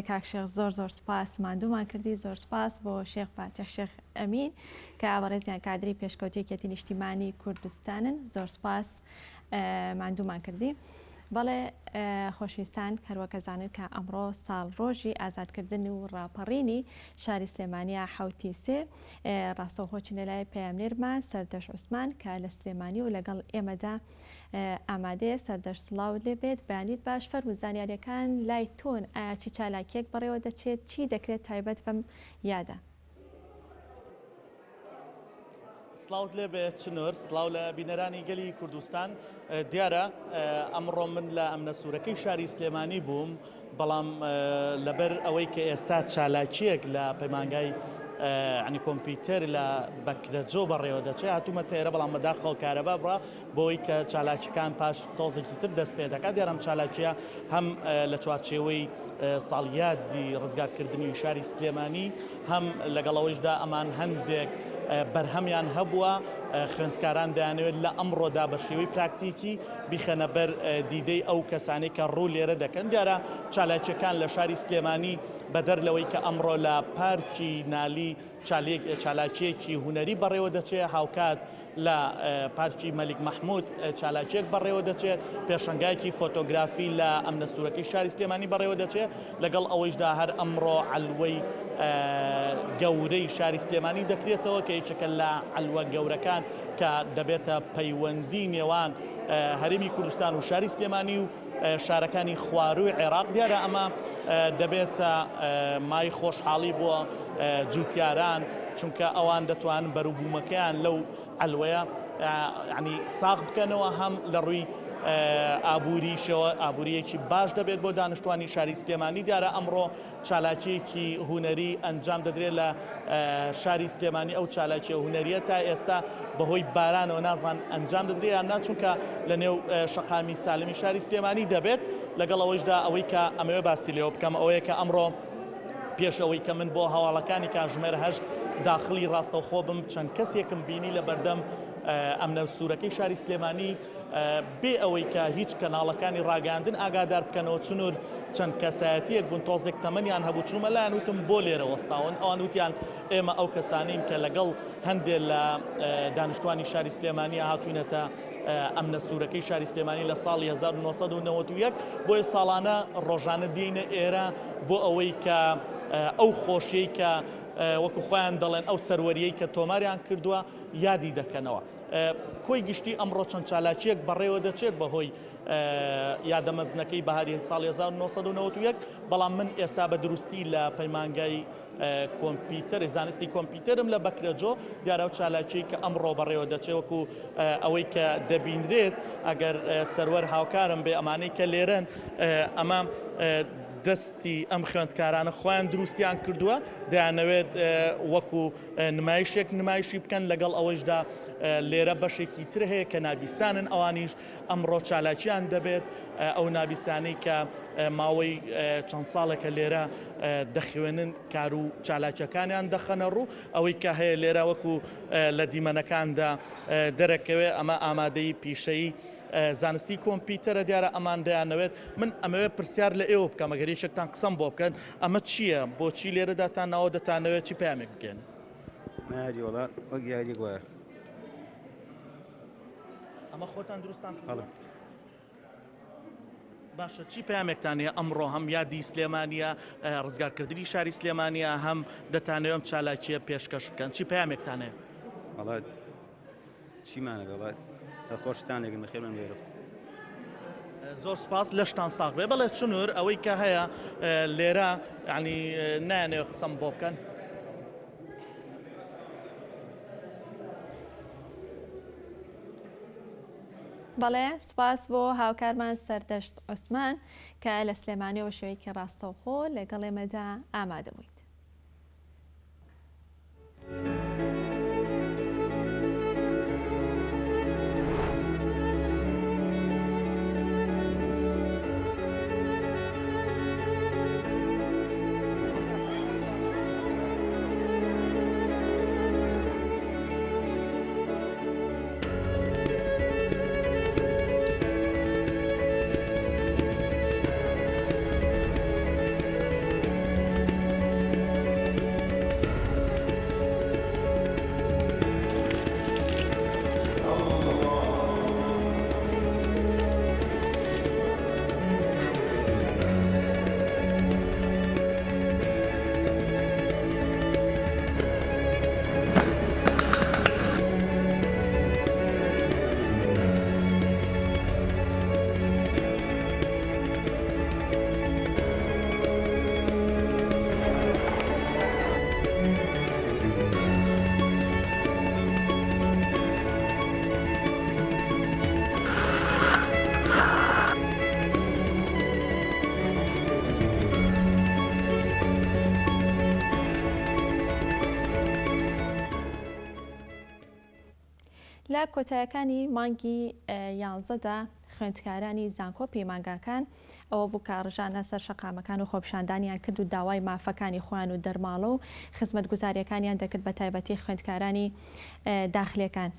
[SPEAKER 1] کاک شێخ زۆر زۆر سپاس ماندوومان کردی زۆر سپاس بۆ شێخ فاتیح شێخ ئەمین کە بەڕێزیان کادری پێشکەوتی یەکێتی نیشتیمانی کوردستانن زۆر سپاس ماندوومان کردی. بەڵێ خۆشویستان هەروەکە زانن کە ئەمڕۆ ساڵ ڕۆژی ئازادکردن و ڕاپەڕینی شاری سلێمانیا حوتی سێ ڕاستەوخۆ چینە لای پەیامنێرمان سەردەش عوسمان کە لە سلێمانی و لەگەڵ ئێمەدا ئامادەیە سەردەشت سڵاوت لێ بێت بەیانیت باش فەرموو زانیاریەکان لای تۆن ئایا چی چالاکیەک بەڕێوە دەچێت چی دەکرێت تایبەت بەم یادە؟
[SPEAKER 3] سڵاوت لێ بێ چنور سڵاو لە بینەرانی گەلی کوردستان دیارە ئەمڕۆ من لە ئەمنە سوورەکەی شاری سلێمانی بووم بەڵام لەبەر ئەوەی کە ئێستا چالاکییەک لە پەیمانگای عنی کۆمپیوتەر لە بەکرەجۆ بەڕێوە دەچێت هاتوومەتە ئێرە بەڵام بەداخەوە کارەبا بڕا بۆی کە چالاکیەکان پاش تۆزێکی تر دەست پێ دەکات دیارم چالاکیە هەم لە چوارچێوەی ساڵیادی ڕزگارکردنی شاری سلێمانی هەم لەگەڵ ئەوەیشدا ئەمان هەندێک بەرهەمیان هەبووە خوێندکاران دەیانەوێت لە ئەمڕۆدا بە شێوەی پراکتیکی بیخەنە بەر دیدەی ئەو کەسانەی کە ڕوو لێرە دەکەن. دیارە چالاکییەکان لە شاری سلێمانی بەدەر لەوەی کە ئەمڕۆ لە پارکی نالی چالاکییەکی هونەری بەڕێوە دەچێت، هاوکات لە پارکی مەلیک مەحمود چالاکییەک بەڕێوە دەچێت، پێشەنگایەکی فۆتۆگرافی لە ئەمنە سوورەکەی شاری سلێمانی بەڕێوە دەچێت، لەگەڵ ئەوەیشدا هەر ئەمڕۆ عەلوەی گەورەی شاری سلێمانی دەکرێتەوە کە یەکێکە لە عەلوە گەورەکان کە دەبێتە پەیوەندی نێوان هەرێمی کوردستان و شاری سلێمانی و شارەکانی خوارووی عێراق. دیارە ئەمە دەبێتە مای خۆشحاڵی بۆ جوتیاران، چونکە ئەوان دەتوانن بەروبوومەکەیان لەو عەلوەیە ینی ساغ بکەنەوە، هەم لە ڕووی ئابووریشەوە ئابووریەکی باش دەبێت بۆ دانیشتوانی شاری سلێمانی. دیارە ئەمڕۆ چالاکییەکی هونەری ئەنجام دەدرێت لە شاری سلێمانی، ئەو چالاکییە هونەرییە تا ئێستا بەهۆی بارانەوە نازان ئەنجام دەدرێت یان نا، چونکە لە نێو شەقامی سالمی شاری سلێمانی دەبێت. لەگەڵ ئەوەیشدا ئەوەی کە ئەمەوێ باسی لێوە بکەم ئەوەیە کە ئەمڕۆ پێش ئەوەی کە من بۆ هەواڵەکانی کاژمێر هەشت داخڵی ڕاستەوخۆ بم چەند کەسێکم بینی لە بەردەم ئەمنە سوورەکەی شاری سلێمانی بێ ئەوەی کە هیچ کەناڵەکانی ڕاگەیاندن ئاگادار بکەنەوە چنور چەند کەسایەتیەک بوون تۆزێک تەمەنیان هەبوو چوومە لایان وتم بۆ لێرە وەستاون ئەوان وتیان ئێمە ئەو کەسانین کە لەگەڵ هەندێ لە دانیشتوانی شاری سلێمانی هاتوینەتە ئەمنە سوورەکەی شاری سلێمانی لە ساڵی 1991 بۆیە ساڵانە ڕۆژانە دێینە ئێرە بۆ ئەوەی کە ئەو خۆشیەی کە وەکو خۆیان دەڵێن ئەو سەروەریەی کە تۆماریان کردووە یادی دەکەنەوە. کۆی گشتی ئەمڕۆ چەند چالاکییەک بەڕێوە دەچێت بەهۆی یادە مەزنەکەی بەهاری ساڵی 1991، بەڵام من ئێستا بە دروستی لە پەیمانگای کۆمپیوتەر زانستی کۆمپیوتەرم لە بەکرەجۆ دیارە ئەو چالاکیەی کە ئەمڕۆ بەڕێوە دەچێت وەکو ئەوەی کە دەبینرێت ئەگەر سەروەر هاوکارم بێ ئەمانەی کە لێرەن ئەمە دەستی ئەم خوێندکارانە خۆیان دروستیان کردووە دەیانەوێت وەکو نمایشێک نمایشی بکەن، لەگەڵ ئەوەیشدا لێرە بەشێکی تر هەیە کە نابیستانن، ئەوانیش ئەمڕۆ چالاکیان دەبێت، ئەو نابیستانەی کە ماوەی چەند ساڵێکە لێرە دەخوێنن کار و چالاکیەکانیان دەخەنە ڕوو، ئەوەی کە هەیە لێرە وەکو لە دیمەنەکاندا دەرەکەوێت ئەمە ئامادەی پیشەیی. زانستی کۆمپیوتەرە دیارە ئەمان دەیانەوێت من ئەمەوێت پرسیار لە ئێوە بکەم ئەگەر یەکێکتان قسەم بۆ بکەن ئەمە چییە بۆچی لێرەدا تان ناوە دەتانەوێت چی پەیامێک بگەن؟
[SPEAKER 4] ناری وەڵا وەک یاریەک وایە.
[SPEAKER 3] ئەمە خۆتان دروستان کردووە؟ باشە چی پەیامێکتان هەیە ئەمڕۆ هەم یادی سلێمانیە ڕزگارکردنی شاری سلێمانیە هەم دەتانەوێت ئەم چالاکیە پێشکەش بکەن چی پەیامێکتان هەیە؟
[SPEAKER 4] وەڵا چیمانە وەڵا دەستخۆشتان لێگرم بەخێربێن لێرە.
[SPEAKER 3] زۆر سپاس لەشتان ساغ بێ بەڵێ چنور ئەوەی کە هەیە لێرە ینی نایانەوێت قسەم بۆ بکەن.
[SPEAKER 1] بەڵێ سپاس بۆ هاوکارمان سەردەشت عوسمان کە لە سلێمانیەوە شێوەیەکی ڕاستەوخۆ لەگەڵ ئێمەدا ئامادە بوویت. لە کۆتایەکانی مانگی یانزەدا خوێندکارانی زانکۆ پەیمانگاکان ئەوە بوو کە ڕژانە سەر شەقامەکان و خۆپیشاندانیان کرد و داوای مافەکانی خۆیان و دەرماڵە و خزمەتگوزاریەکانیان دەکرد بە تایبەتی خوێندکارانی داخلێکان.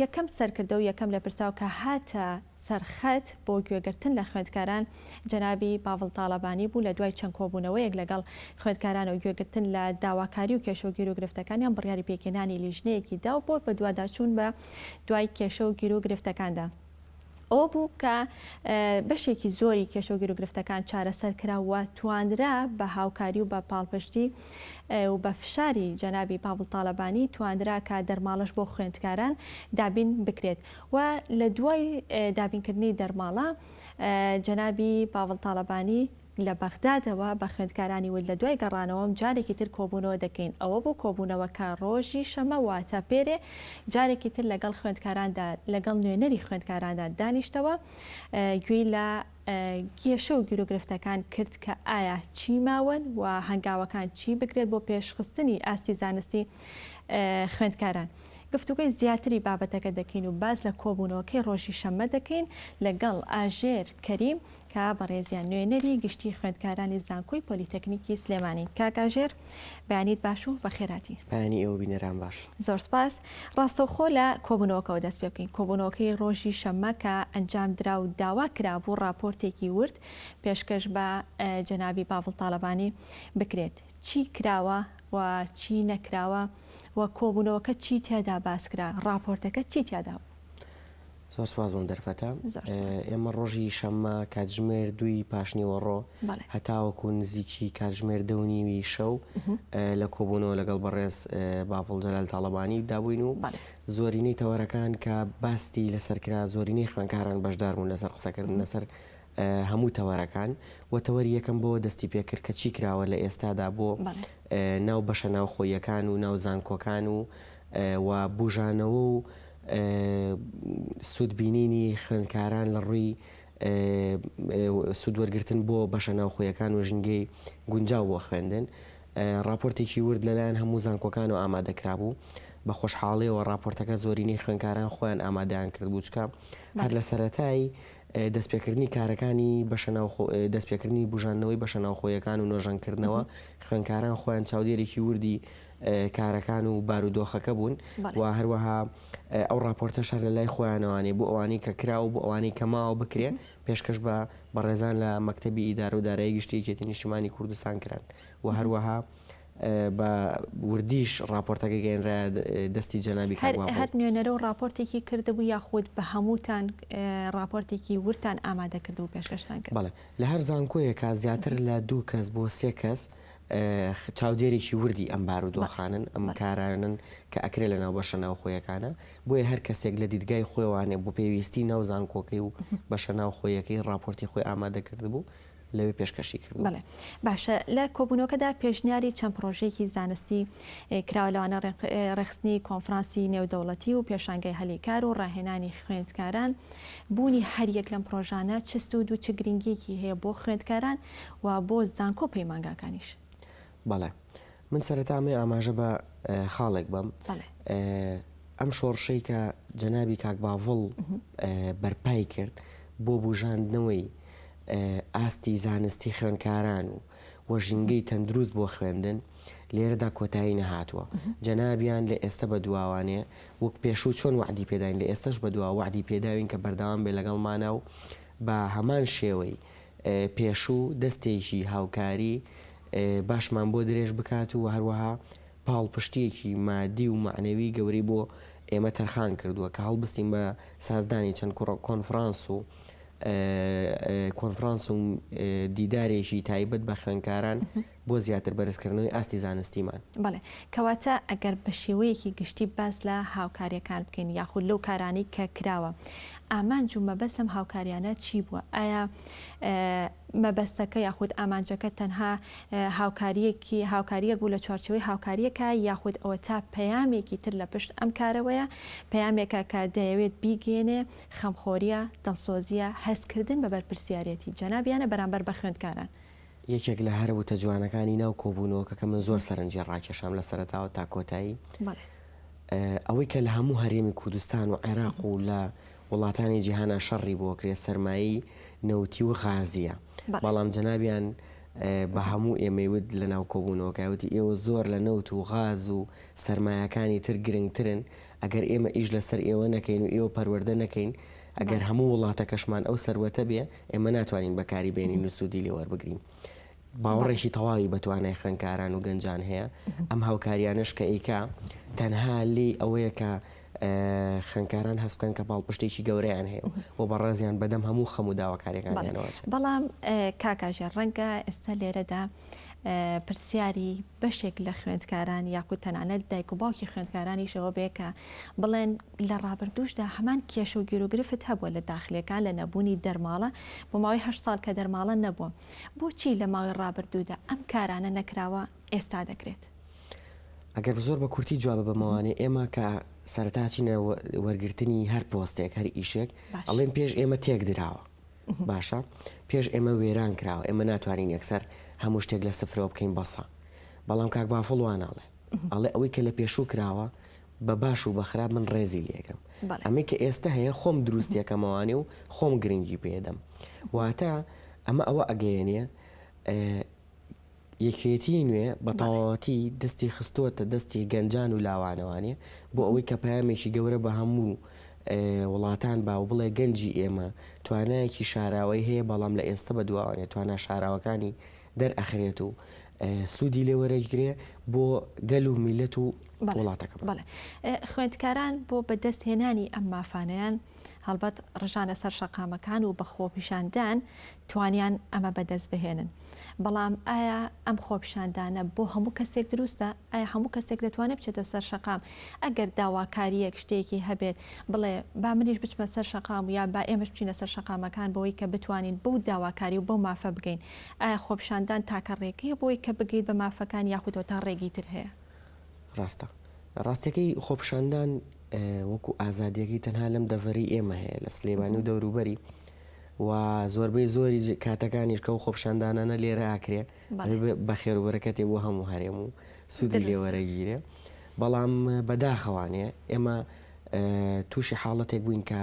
[SPEAKER 1] یەکەم سەرکردە و یەکەم لێپرسراو کە هاتە سەر خەت بۆ گوێگرتن لە خوێندکاران جەنابی باڤڵ تاڵەبانی بوو لە دوای چەند کۆبوونەوەیەک لەگەڵ خوێندکاران و گوێگرتن لە داواکاری و کێشە و گیروگرفتەکانیان بڕیاری پێکهێنانی لیژنەیەکی دا و بۆ بەدواداچوون بە دوای کێشە و گیروگرفتەکاندا. ئەوە بوو کە بەشێکی زۆری کێشە و گیروگرفتەکان چارەسەر کرا و توانرا بە هاوکاری و بە پاڵپشتی و بە فشاری جەنابی پاڤڵ تاڵەبانی توانرا کە دەرماڵەش بۆ خوێندکاران دابین بکرێت و لە دوای دابینکردنی دەرماڵە جەنابی پاڤڵ تاڵەبانی لە بەغدادەوە بە خوێندکارانی وت لە دوای گەڕانەوەم جارێکی تر کۆبوونەوە دەکەین، ئەوە بوو کۆبوونەوەکە ڕۆژی شەمە واتە پێرێ جارێکی تر لەگەڵ خوێندکاراندا لەگەڵ نوێنەری خوێندکاراندا دانیشتەوە گوێی لە کێشە و گیروگرفتەکان کرد کە ئایا چی ماون و هەنگاوەکان چی بگرێت بۆ پێشخستنی ئاستی زانستی خوێندکاران. گفتوگۆی زیاتری بابەتەکە دەکەین و باس لە کۆبوونەوەکەی ڕۆژی شەممە دەکەین لەگەڵ ئاژێر کەریم کە بەڕێزیان نوێنەری گشتی خوێندکارانی زانکۆی پۆلیتەکنیکی سلێمانین. کاک ئاژێر بەیانیت باش و بەخێرهاتی.
[SPEAKER 5] بەیانی ئێوە بینەران باش.
[SPEAKER 1] زۆر سپاس. ڕاستەوخۆ لە کۆبوونەوەکەوە دەست پێ بکەین. کۆبوونەوەکەی ڕۆژی شەممە کە ئەنجام درا و داوا کرابوو ڕاپۆرتێکی ورد پێشکەش بە جەنابی باڤڵ تاڵەبانی بکرێت. چی کراوە و چی نەکراوە و کۆبوونەوەکە چی تیادا باس کرا؟ ڕاپۆرتەکە چی تیادا بوو؟
[SPEAKER 5] زۆر سپاس بۆم دەرفەتە. ئێمە ڕۆژی شەممە کاتژمێر دووی پاشنیوەڕۆ هەتاوەکو نزیکی کاتژمێر دە و نیوی شەو لە کۆبوونەوە لەگەڵ بەڕێز باڤڵ جەلال تاڵەبانی دابووین و زۆرینەی تەوەرەکان کە باستی لەسەر کرا زۆرینەی خوێندکاران بەشدار بوون لەسەر قسەکردن لەسەر هەموو تەوەرەکان و تەوەری یەکەم بەوە دەستی پێکرد کە چی کراوە لە ئێستادا بۆ ناو بەشە ناوخۆییەکان و ناو زانکۆکان و و بوژانەوە و سوودبینینی خوێندکاران لە ڕووی سوودوەرگرتن بۆ بەشە ناوخۆیەکان و ژینگەی گونجاو بۆ خوێندن. ڕاپۆرتێکی ورد لەلایەن هەموو زانکۆکانەوە ئامادەکرابوو. بە خۆشحاڵیەوە ڕاپۆرتەکە زۆرینەی خوێندکاران خۆیان ئامادەیان کردبوو، چونکە هەر لە سەرەتای دەستپێکردنی کارەکانی بەشە ناوخۆ دەستپێکردنی بوژاندنەوەی بەشە ناوخۆیەکان و نۆژەنکردنەوە خوێندکاران خۆیان چاودێرێکی وردی. کارەکان و بارودۆخەکە بوون و هەروەها ئەو ڕاپۆرتەش هەر لە لای خۆیانەوانێ بۆ ئەوانەی کە کراوە بۆ ئەوانەی کە ماوە بکرێ پێشکەش بە بەڕێزان لە مەکتەبی ئیدارە و دارایی گشتی یەکێتی نیشتیمانی کوردستان کران و هەروەها بە وردیش ڕاپۆرتەکە گەیەنرایە دەستی جەنابی کاک بافڵ.
[SPEAKER 1] هەر نوێنەرە و ڕاپۆرتێکی کردبوو یاخود بە هەمووتان ڕاپۆرتێکی وردتان ئامادە کردبوو پێشکەشتان کرد؟
[SPEAKER 5] بەڵێ لە هەر زانکۆیەکا زیاتر لە دوو کەس بۆ سێ کەس چاودێرێکی وردی ئەم بارودۆخانەن، ئەم کارانەن کە ئەکرێ لە ناو بەشە ناوخۆیەکانە، بۆیە هەر کەسێک لە دیدگای خۆیوانێ بۆ پێویستی ناو زانکۆکەی و بەشە ناوخۆیەکەی ڕاپۆرتی خۆی ئامادە کردبوو لەوێ پێشکەشی کردبوو.
[SPEAKER 1] بەڵێ باشە لە کۆبوونەوەکەدا پێشنیاری چەند پڕۆژەیەکی زانستی کراوە لەوانە ڕێکخستنی کۆنفرانسی نێودەوڵەتی و پێشانگای هەلی کار و ڕاهێنانی خوێندکاران، بوونی هەر یەک لەم پڕۆژانە چ سوود و چ گرنگییەکی هەیە بۆ خوێندکاران و بۆ زانکۆ و پەیمانگاکانیش؟
[SPEAKER 5] بەڵێ من سەرەتا ئەمەوێ ئاماژە بە خاڵێک بەم. ئەم شۆڕشەی کە جەنابی کاک باڤڵ بەرپای کرد بۆ بوژاندنەوەی ئاستی زانستی خوێندکاران و و ژینگەی تەندروست بۆ خوێندن لێرەدا کۆتایی نەهاتووە. جەنابیان لە ئێستە بە دواوانێ وەک پێشوو چۆن وەعدی پێداین لە ئێستەش بە دوا وەعدی پێداوین کە بەردەوام بێ لەگەڵمانا و بە هەمان شێوەی پێشوو دەستێکی هاوکاری باشمان بۆ درێژ بکات و هەروەها پاڵپشتییەکی مادی و مەعنەوی گەورەی بۆ ئێمە تەرخان کردووە کە هەڵبستین بە سازدانی چەند کۆنفرانس و کۆنفرانس و دیدارێکی تایبەت بە خوێندکاران بۆ زیاتر بەرزکردنەوەی ئاستی زانستیمان.
[SPEAKER 1] بەڵێ، کەواتە ئەگەر بە شێوەیەکی گشتی باس لە هاوکارییەکان بکەین یاخود لەو کارانەی کە کراوە، ئامانج و مەبەست لەم هاوکارییانە چی بووە؟ ئایا مەبەستەکە یاخود ئامانجەکە تەنها هاوکارییەکی هاوکارییەک بوو لە چوارچێوەی هاوکارییەکە یاخود ئەوەتا پەیامێکی تر لە پشت ئەم کارەوەیە، پەیامێکە کە دەیەوێت بیگەیەنێ خەمخۆرییە، دڵسۆزییە، هەستکردن بە بەرپرسیارێتی جەنابیانە بەرامبەر بە خوێندکاران.
[SPEAKER 5] یەکێک لە هەرە وتە جوانەکانی ناو کۆبوونەوەکە کە من زۆر سەرنجی ڕاکێشام لە سەرەتاوە تا کۆتایی ئەوەی کە لە هەموو هەرێمی کوردستان و عێراق و لە وڵاتانی جیهانا شەڕی بۆ کرێ سەرمایەی نەوتی و غازیە بەڵام جەنابیان بە هەموو ئێمەی وت لە ناو کۆبوونەوەکە وتی ئێوە زۆر لە نەوت و غاز و سەرمایەکانی تر گرنگترن ئەگەر ئێمە ئیش لەسەر ئێوە نەکەین و ئێوە پەروەردە نەکەین ئەگەر هەموو وڵاتەکەشمان ئەو سەروەتە بێ ئێمە ناتوانین بەکاری بێنین و سوودی لێ وەربگرین. باوەڕێکی تەواوی بە توانای خوێندکاران و گەنجان هەیە، ئەم هاوکاریانەش کە ئەیکا تەنها لێی ئەوەیە کە خوێندکاران هەست بکەن کە پاڵپشتێکی گەورەیان هەیە و بەڕێزیان بەدەم هەموو خەم و داواکاریەکانیانەوە ئەچن.
[SPEAKER 1] بەڵام کاک ئاژێر ڕەنگە ئێستا لێرەدا پرسیاری بەشێک لە خوێندکاران یاخود تەنانەت دایک و باوکی خوێندکارانیش ئەوە بێ کە بڵێن لە ڕابردووشدا هەمان کێشە و گیروگرفت هەبووە لە داخلیەکان لە نەبوونی دەرماڵە بۆ ماوەی هەشت ساڵ کە دەرماڵە نەبووە بۆچی لە ماوەی ڕابردوودا ئەم کارانە نەکراوە ئێستا دەکرێت؟
[SPEAKER 5] ئەگەر زۆر بە کورتی جوابە بەمەوانێ ئێمە کە سەرەتا چینە وەرگرتنی هەر پۆستێک هەر ئیشێک ئەڵێن پێش ئێمە تێک دراوە باشە پێش ئێمە وێران کراوە ئێمە ناتوانین یەکسەر هەموو شتێک لە سفرەوە بکەین بەسە بەڵام کاک بافڵ وا ناڵێ ئەڵێ ئەوەی کە لە پێشوو کراوە بە باش و بە خراپ من ڕێزی لێگرم ئەمەی کە ئێستا هەیە خۆم دروستیەکەمەوانێ و خۆم گرنگی پێدەم واتە ئەمە ئەوە ئەگەیەنێ یەکێتیی نوێ بە تەواوەتی دەستی خستووەتە دەستی گەنجان و لاوانەوانێ بۆ ئەوەی کە پەیامێکی گەورە بە هەموو وڵاتان با و بڵێ گەنجی ئێمە توانایەکی شاراوەی هەیە بەڵام لە ئێستە بە دواوانێ توانا شاراوەکانی دەرئەخرێت و سوودی لێ وەرەگرێ بۆ گەل و میللەت و وڵاتەکەمان.
[SPEAKER 1] بەڵێ خوێندکاران بۆ بەدەست هێنانی ئەم مافانەیان هەڵبەت ڕژانە سەر شەقامەکان و بە خۆپیشاندان توانیان ئەمە بەدەست بهێنن. بەڵام ئایا ئەم خۆپیشاندانە بۆ هەموو کەسێک دروستە؟ ئایا هەموو کەسێک دەتوانێت بچێتە سەر شەقام ئەگەر داواکارییەک شتێکی هەبێت بڵێ با منیش بچمە سەر شەقام و یا با ئێمەش بچینە سەر شەقامەکان بۆی کە بتوانین بەو داواکاری و بەو مافە بگەین؟ ئایا خۆپیشاندان تاکە ڕێگەیە بۆی کە بگەیت بە مافەکان یاخود تا ڕێگەی تر هەیە؟
[SPEAKER 5] ڕاستە. ڕاستیەکەی خۆپیشاندان وەکو ئازادیەکەی تەنها لەم دەڤەرەی ئێمە هەیە لە سلێمانی و دەوروبەری و زۆربەی زۆری کاتەکانیش کە ئەو خۆپیشاندانانە لێرە ئاکرێ بە خێر و بەرەکەتێ بۆ هەموو هەرێم و سوودی لێ وەرەگیرێ بەڵام بەداخەوانێ ئێمە تووشی حاڵەتێک بووین کە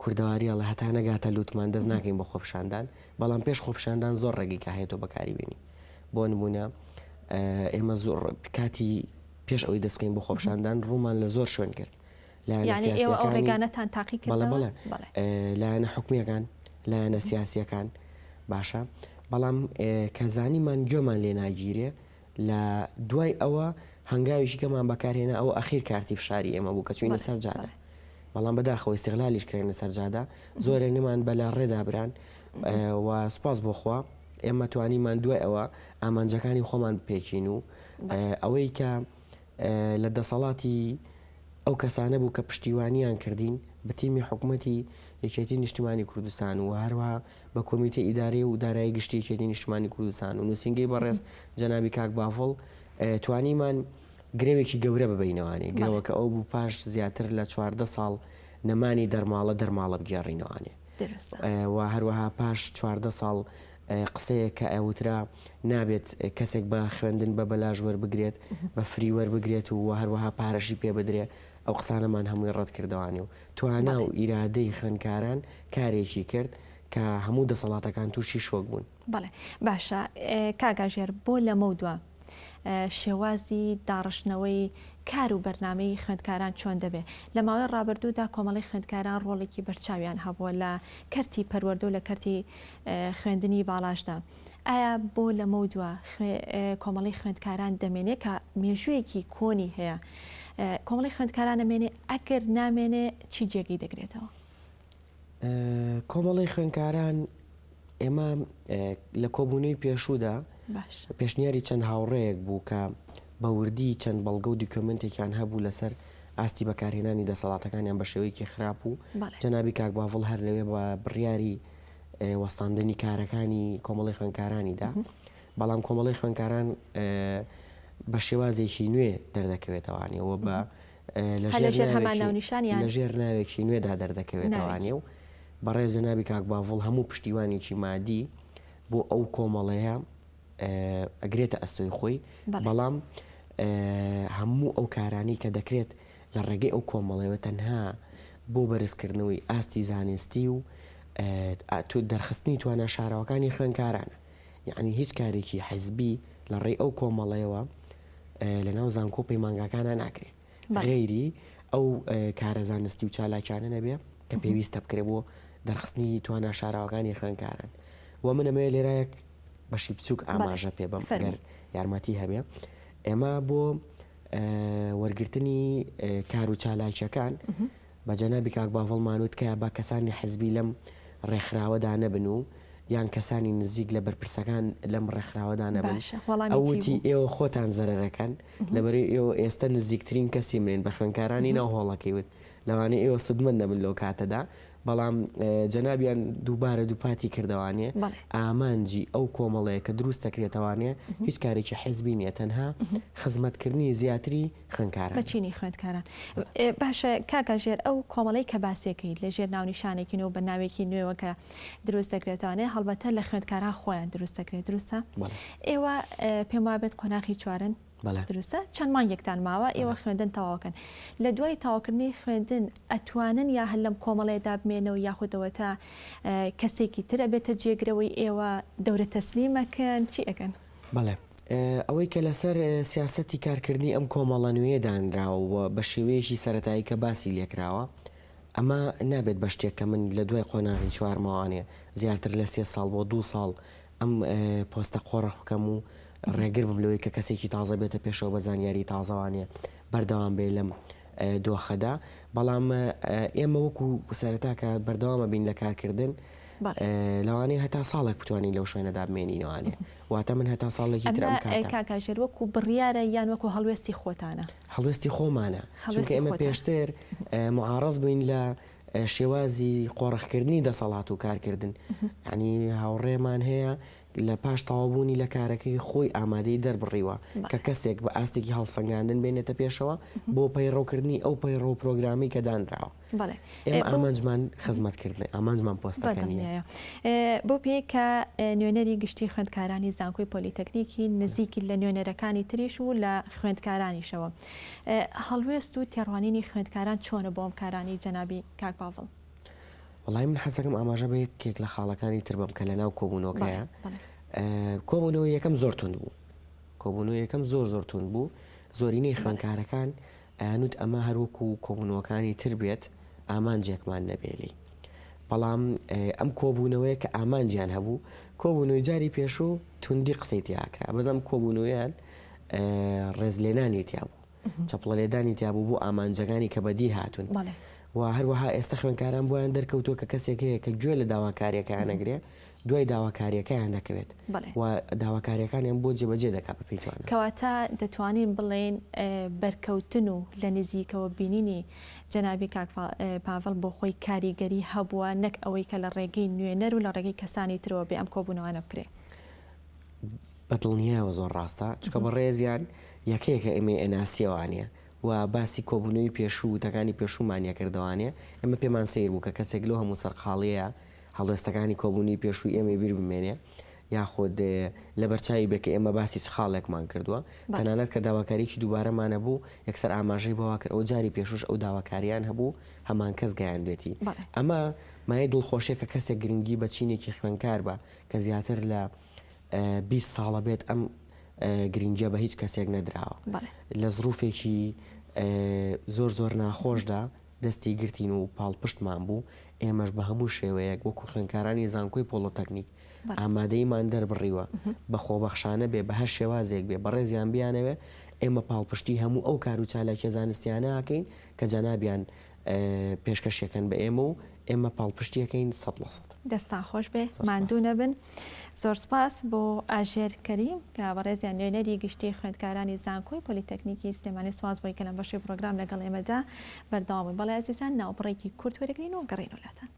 [SPEAKER 5] کوردەواری ئەڵێ هەتا نەگاتە لوتمان دەست ناکەین بە خۆپیشاندان بەڵام پێش خۆپیشاندان زۆر ڕێگەی کە هەیە تۆ بەکاری بێنی بۆ نمونە ئێمە زۆر کاتی. پێش ئەوەی دەست بکەین بۆ خۆپیشاندان ڕوومان لە زۆر شوێن کرد. لایەنە
[SPEAKER 1] یانی ئێوە ئەو
[SPEAKER 5] سیاسیەکانی
[SPEAKER 1] ڕێگانەتان تاقی
[SPEAKER 5] بەڵێ
[SPEAKER 1] کردەوە؟
[SPEAKER 5] بەڵێ
[SPEAKER 1] بەڵێ.
[SPEAKER 5] لایەنە حکومیەکان، لایەنە سیاسیەکان باشە بەڵام کە زانیمان گوێمان لێ ناگیرێ لە دوای ئەوە هەنگاوێکی کەمان بەکارهێنا ئەوە ئەخیر کارتی فشاری ئێمە بوو کە چوینە
[SPEAKER 1] بەڵێ
[SPEAKER 5] سەر جادە
[SPEAKER 1] بەڵێ.
[SPEAKER 5] بەڵام بەداخەوە ئیستغلالیش کراینە سەر جادە زۆرێنەمان بە لاڕێدا بران و سوپاس بۆ خوا ئێمە توانیمان دوای ئەوە ئامانجەکانی خۆمان بپێکین و ئەوەی کە لە دەسەڵاتی ئەو کەسانە بوو کە پشتیوانیان کردین بە تیمی حکومەتی یەکێتی نیشتمانی کوردستان و هەروەها بە کۆمیتەی ئیداری و دارایی گشتی یەکێتی نیشتمانی کوردستان و نووسینگەی بەڕێز جەنابی کاک بافڵ توانیمان گرەوێکی گەورە ببەینەوانێ گرەوەکە ئەو بوو پاش زیاتر لە 14 ساڵ نەمانی دەرماڵە دەرماڵە بگێڕینەوانێ و هەروەها پاش 14 ساڵ قسەیەک کە ئەوترا نابێت کەسێک بە خوێندن بە بەلاش وەربگرێت بە free وەربگرێت و هەروەها پارەشی پێ بدرێ ئەو قسانەمان هەمووی ڕەت کردەوانی و توانا و ئیرادەی خوێندکاران کارێکی کرد کە هەموو دەسەڵاتەکان تووشی شۆک بوون.
[SPEAKER 1] بەڵێ باشە کاک ئاژێر بۆ لەمەودوا شێوازی داڕشتنەوەی کار و بەرنامەی خوێندکاران چۆن دەبێ؟ لە ماوەی ڕابردوودا کۆمەڵەی خوێندکاران ڕۆڵێکی بەرچاویان هەبووە لە کەرتی پەروەردە و لە کەرتی خوێندنی باڵاشدا. ئایا بۆ لەمەودوا کۆمەڵەی خوێندکاران دەمێنێ کە مێژوویەکی کۆنی هەیە؟ کۆمەڵەی خوێندکاران ئەمێنێ؟ ئەگەر نامێنێ چی جێگەی دەگرێتەوە؟
[SPEAKER 5] کۆمەڵەی خوێندکاران ئێمە لە کۆبوونەوەی پێشوودا پێشنیاری چەند هاوڕێیەک بوو کە بە وردی چەند بەڵگە و دیکۆمنتێکیان هەبوو لەسەر ئاستی بەکارهێنانی دەسەڵاتەکانیان بە شێوەیەکی خراپ و جەنابی کاک باڤڵ هەر لەوێ بە بڕیاری وەستاندنی کارەکانی کۆمەڵی خوێندکارانیدا بەڵام کۆمەڵی خوێندکاران بە شێوازێکی نوێ دەردەکەوێتەوانەوە بە لە ژێر ناوێکی نوێدا دەردەکەوێتەوانێ و بەڕێز جەنابی کاک باڤڵ هەموو پشتیوانێکی مادی بۆ ئەو کۆمەڵەیە ئەگرێتە ئەستۆی خۆی بەڵام هەموو ئەو کارانی کە دەکرێت لە ڕێگەی ئەو کۆمەڵەوە تەنها بۆ بەرزکردنەوەی ئاستی زانستی و دەرخستنی توانا شاراوەکانی خوێنکارانە یعنی هیچ کارێکی حزبی لە ڕێی ئەو کۆمەڵەیەوە لەناو زانکۆ و پەیمانگاکانا ناکرێ غەیری ئەو کارە زانستی و چالاکیانە نەبێ کە پێویستە بکرێ بۆ دەرخستنی توانا شاراوەکانی خوێندکاران و من ئەمەوێ لێرە یەک بەشی بچووک ئاماژە پێ بەم ئەگەر یارمەتی هەبێ ئێمە بۆ وەرگرتنی کار و چالاکیەکان بە جەنابی کاک باڤڵمان وت کە با کەسانی حزبی لەم ڕێکخراوەدا نەبن و یان کەسانی نزیک لە بەرپرسەکان لەم ڕێکخراوەدا نەبن.
[SPEAKER 1] باشە وەڵامی
[SPEAKER 5] ئەو
[SPEAKER 1] چی
[SPEAKER 5] وتی
[SPEAKER 1] بوو؟
[SPEAKER 5] ئێوە خۆتان زەرەرەکەن لەبەرئەوەی ئێوە ئێستە نزیکترین کەسی منن بە خوێندکارانی ناو هۆڵەکەی وت لەوانەیە ئێوە سوودمەند نەبن لەو کاتەدا بەڵام جەنابیان دووبارە دووپاتی کردەوانێ
[SPEAKER 1] بەڵێ.
[SPEAKER 5] ئامانجی ئەو کۆمەڵەیە کە دروست دەکرێتەوانێ هیچ کارێکی حزبی نییە تەنها خزمەتکردنی زیاتری خوێندکاران.
[SPEAKER 1] بە چینی خوێندکاران. باشە کاک ئاژێر ئەو کۆمەڵەی کە باسیەکەیت لە ژێر ناونیشانێکی نوێ و بە ناوێکی نوێوە کە دروست دەکرێتوانێ هەڵبەتە لە خوێندکاران خۆیان دروست دەکرێت دروستە؟ ئێوە پێم وابێت قۆناغی چوارن دروستە چەند مانگێکتان ماوە ئێوە خوێندن تەواوکەن لە دوای تەواوکردنی خوێندن ئەتوانن یا هەر لەم کۆمەڵەیەدا بمێنەوە یاخود ئەوەتا کەسێکی تر ئەبێتە جێگرەوەی ئێوە دەورە تەسلیمەکەن چی ئەکەن؟
[SPEAKER 5] بەڵێ ئەوەی کە لەسەر سیاسەتی کارکردنی ئەم کۆمەڵە نوێیە دانراوە و بە شێوەیەکی سەرەتایی کە باسی لێکراوە، ئەمە نابێت بە شتێک کە من لە دوای قۆناغی چوارمەوانێ زیاتر لە سێ ساڵ بۆ دوو ساڵ ئەم پۆستە قۆرخ بکەم و ڕێگر بم لەوەی کە کەسێکی تازە بێتە پێشەوە بە زانیاری تازەوانێ بەردەوام بێ لەم دۆخەدا بەڵام ئێمە وەکو سەرەتا کە بەردەوامە بین لە کارکردن لەوانەیە هەتا ساڵێک بتوانین لەو شوێنەدا بمێنینەوانێ واتە من هەتا ساڵێکی تر ئەم کاتە.
[SPEAKER 1] کاک ئاژێر وەکو بڕیارە یان وەکو هەڵوێستی خۆتانە؟
[SPEAKER 5] هەڵوێستی خۆمانە چونکە ئێمە پێشتر معارەز بووین لە شێوازی قۆرخکردنی دەسەڵات و کارکردن یانی هاوڕێمان هەیە لە پاش تەواوبوونی لە کارەکەی خۆی ئامادەی دەربڕیوە کە کەسێک بە ئاستێکی هەڵسەنگاندن بێنێتە پێشەوە بۆ پەیڕەوکردنی ئەو پەیڕەو و پرۆگرامی کە دانراوە.
[SPEAKER 1] بەڵێ.
[SPEAKER 5] ئێمە ئامانجمان خزمەتکردنە، ئامانجمان پۆستەکە نییە.
[SPEAKER 1] بەو پێیەی کە نوێنەری گشتی خوێندکارانی زانکۆی پۆلیتەکنیکی نزیکیت لە نوێنەرەکانی تریش و لە خوێندکارانیشەوە، هەڵوێست و تێڕوانینی خوێندکاران چۆنە بۆ ئەم کارانەی جەنابی کاک باڤڵ؟
[SPEAKER 5] وەڵایی من حەزەکەم ئاماژە بە یەکێک لە خاڵەکانی تر بەم کە لە ناو کۆبوونەوەکەیە. کۆبوونەوەی یەکەم زۆر توند بوو. کۆبوونەوەی یەکەم زۆر زۆر توند بوو. زۆرینەی خوێندکارەکان ئەیانوت ئەمە هەر وەکو کۆبوونەوەکانی تر بێت ئامانجێکمان نەبێ لێی. بەڵام ئەم کۆبوونەوەیە کە ئامانجیان هەبوو، کۆبوونەوەی جاری پێشوو توندی قسەی تیا کرا، بەس ئەم کۆبوونەوەیان ڕێزلێنانی تیا بوو، چەپڵەلێدانی تیا بوو بۆ ئامانجەکانی کە بەدی هاتوون. و هەروەها ئێستا خوێندکاران بۆیان دەرکەوتووە کە کەسێک هەیە کە گوێ لە داواکارییەکەیان ئەگرێ، دوای داواکارییەکەیان دەکەوێت و داواکارییەکانیان بۆ جێبەجێ دەکات بەپێی توانا.
[SPEAKER 1] کەواتە دەتوانین بڵێین بەرکەوتن و لە نزیکەوە بینینی جەنابی کاک پاڤڵ بۆ خۆی کاریگەری هەبووە نەک ئەوەی کە لە ڕێگەی نوێنەر و لە ڕێگەی کەسانی ترەوە بێ ئەم کۆبوونەوانە بکرێ.
[SPEAKER 5] بە دڵنیایەوە زۆر ڕاستە، چونکە بەڕێزیان یەکەیەکە ئێمەی ئەناسیەوانێ و باسی کۆبوونەوەی پێشوو وتەکانی پێشوومان یەکردەوانێ، ئێمە پێمان سەیر بوو کە کەسێک لەو هەموو سەرقاڵیەیە هەڵوێستەکانی کۆبوونەوەی پێشووی ئێمەی بیر بمێنێ یاخود لەبەرچاوی بێ کە ئێمە باسی چ خاڵێکمان کردووە. تەنانەت کە داواکاریی دووبارەمان هەبوو، یەکسەر ئاماژەی بەوە کرد ئەوە جاری پێشووش ئەو داواکارییان هەبوو، هەمان کەس گەیاندوێتی. ئەمە مایەی دڵخۆشییە کە کەسێک گرنگی بە چینێکی خوێندکار بە کە زیاتر لە 20 ساڵە بێت ئەم گرنگییە بە هیچ کەسێک نەدراوە. لە زروفێکی زۆر زۆر ناخۆشدا دەستی گرتین و پاڵپشتمان بوو، ئێمەش بە هەموو شێوەیەک وەکو خوێندکارانی زانکۆی پۆڵۆتەکنیک ئامادەییمان دەربڕیوە بە خۆبەخشانە بێ بە هەر شێوازێک بێ بەڕێزیان بیانەوێ ئێمە پاڵپشتی هەموو ئەو کار و چالاکیە زانستیانە ئەکەین کە جەنابیان پێشکەشیەکەن بە ئێمە و ئێمە پاڵپشتیەکەین 100%.
[SPEAKER 1] دەستتان خۆش بێ ماندوو نەبن. زۆر سپاس بۆ ئاژێر کەریم کە بەڕێزیان نوێنەری گشتی خوێندکارانی زانکۆی پۆلیتەکنیکی سلێمانی سپاس بۆی کە لەم بەشی پڕۆگرام لەگەڵ ئێمەدا بەردەوام بوون. بەڵێ ئازیزان ناوبڕێکی کورت وەرەگرین و گەڕێینەوە لاتان.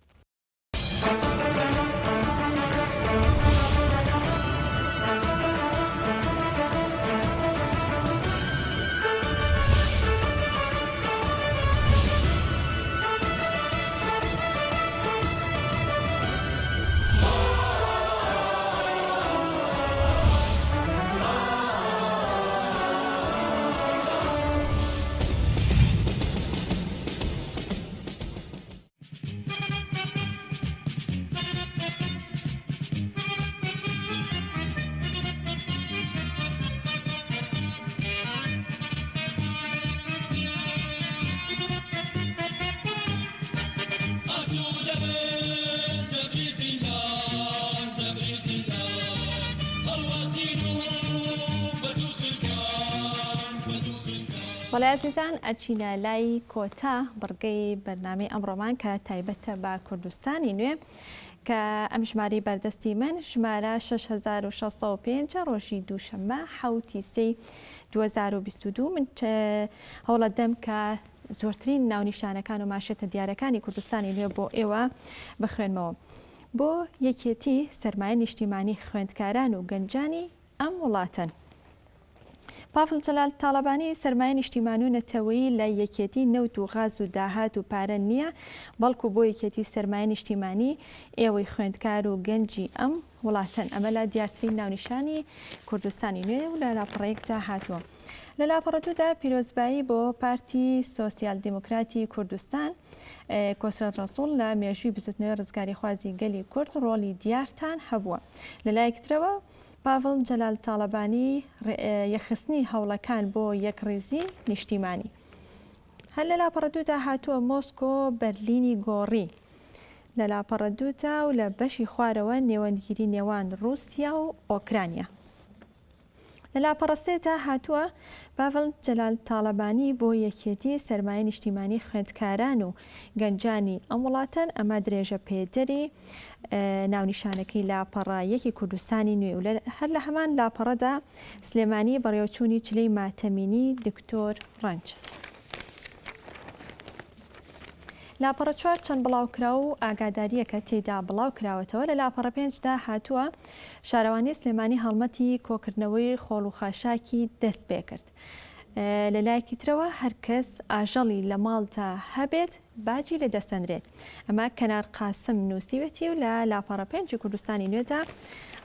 [SPEAKER 1] بەڵێ ئازیزان ئەچینە لای کۆتا بڕگەی بەرنامەی ئەمڕۆمان کە تایبەتە بە کوردستانی نوێ کە ئەم ژمارەی بەردەستی من ژمارە 6605 ڕۆژی دووشەممە حوتی سێی 2022 من هەوڵە دەم کە زۆرترین ناونیشانەکان و ماشێتە دیارەکانی کوردستانی نوێ بۆ ئێوە بخوێنمەوە. بۆ یەکێتی سەرمایە نیشتیمانی خوێندکاران و گەنجانی ئەم وڵاتەن. پافڵ جەلال تاڵەبانی سەرمایە نیشتیمان و نەتەوەیی لای یەکێتی نەوت و غاز و داهات و پارە نییە، بەڵکو بۆ یەکێتی سەرمایە نیشتیمانی ئێوەی خوێندکار و گەنجی ئەم وڵاتەن. ئەمە لە دیارترین ناونیشانی کوردستانی نوێ و لە لاپەڕەیەکدا هاتووە. لە لاپەڕە دوودا پیرۆزبایی بۆ پارتی سۆسیال دیموکراتی کوردستان، کۆسرەت ڕەسوڵ لە مێژووی بزوتنەوەی ڕزگاریخوازی گەلی کورد ڕۆڵی دیارتان هەبووە. لە لایەکی ترەوە پاڤڵ جەلال تاڵەبانی یەکخستنی هەوڵەکان بۆ یەکڕیزی نیشتیمانی. هەر لە لاپەڕە دوودا هاتووە مۆسکۆ بەرلینی گۆڕی. لە لاپەڕە دوودا و لە بەشی خوارەوە نێوەندگیری نێوان ڕووسیا و ئۆکرانیا. لە لاپەڕە سێ دا هاتووە، باڤڵ جەلال تاڵەبانی بۆ یەکێتی سەرمایەی نیشتیمانی خوێندکاران و گەنجانی ئەم وڵاتەن، ئەمە درێژە پێدەری ناونیشانەکەی لاپەڕە یەکی کوردستانی نوێ و هەر لە هەمان لاپەڕەدا سلێمانی بەڕێوەچوونی چلەی ماتەمینی دکتۆر ڕەنج. لاپەڕە چوار چەند بڵاوکراو و ئاگادارییەکە تێیدا بڵاوکراوەتەوە، لە لاپەڕە پێنجدا هاتووە، شارەوانی سلێمانی هەڵمەتی کۆکردنەوەی خۆڵ و خاشاکی دەستپێکرد. لە لایەکی ترەوە هەرکەس ئاژەڵی لە ماڵدا هەبێت باجی لێ دەستەنرێت. ئەمە کەنار قاسم نووسیوێتی و لە لاپەڕە پێنجی کوردستانی نوێدا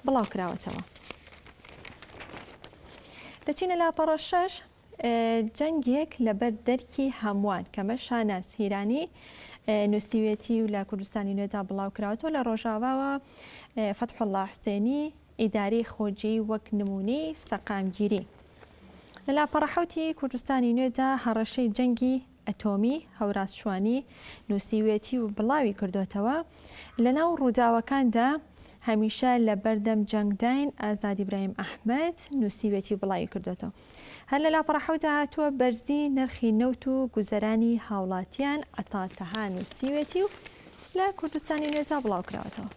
[SPEAKER 1] بڵاوکراوەتەوە. دەچینە لاپەڕە شەش، جەنگێک لەبەر دەرکی هەمووان کەمە شاناز هیرانی نووسیوێتی و لە کوردستانی نوێدا بڵاوکراوەتەوە لە ڕۆژاواوە فەتحوڵڵا حوسێنی ئیدارەی خۆجێی وەک نموونەی سەقامگیری. لە لاپەڕە حەوتی کوردستانی نوێدا هەڕەشەی جەنگی ئەتۆمی هەوراز شوانی نووسیوێتی و بڵاوی کردۆتەوە، لەناو ڕووداوەکاندا هەمیشە لە بەردەم جەنگداین ئازاد ئیبراهیم ئەحمەد نووسیوێتی و بڵاوی کردۆتەوە. هەر لە لاپەڕە حەوتدا هاتووە بەرزی نرخی نەوت و گوزەرانی هاوڵاتیان عەتا تەها نووسیوێتی و لە کوردستانی نوێدا بڵاوکراوەتەوە.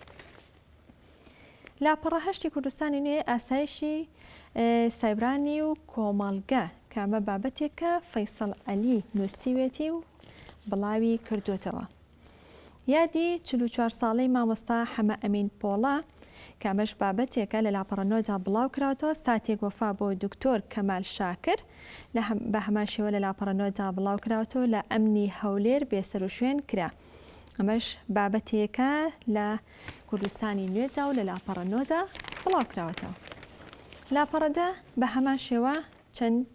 [SPEAKER 1] لاپەڕە هەشتی کوردستانی نوێ ئاسایشی سایبرانی و کۆمەڵگە کە ئەمە بابەتێکە فەیسەڵ عەلی نووسیوێتی و بڵاوی کردوێتەوە. یادی 44 ساڵەی مامۆستا حەمە ئەمین پۆڵا کە ئەمەش بابەتێکە لە لاپەڕە نۆدا بڵاو کراوەتەوە ساتێک وەفا بۆ دکتۆر کەمال شاکر لە بە هەمان شێوە لە لاپەڕە نۆدا بڵاو کراوەتەوە لە ئەمنی هەولێر بێسەروشوێن کرا. ئەمەش بابەتێکە لە کوردستانی نوێدا و لە لاپەڕە نۆدا بڵاوکراوەتەوە. لاپەڕە دە بە هەمان شێوە چەند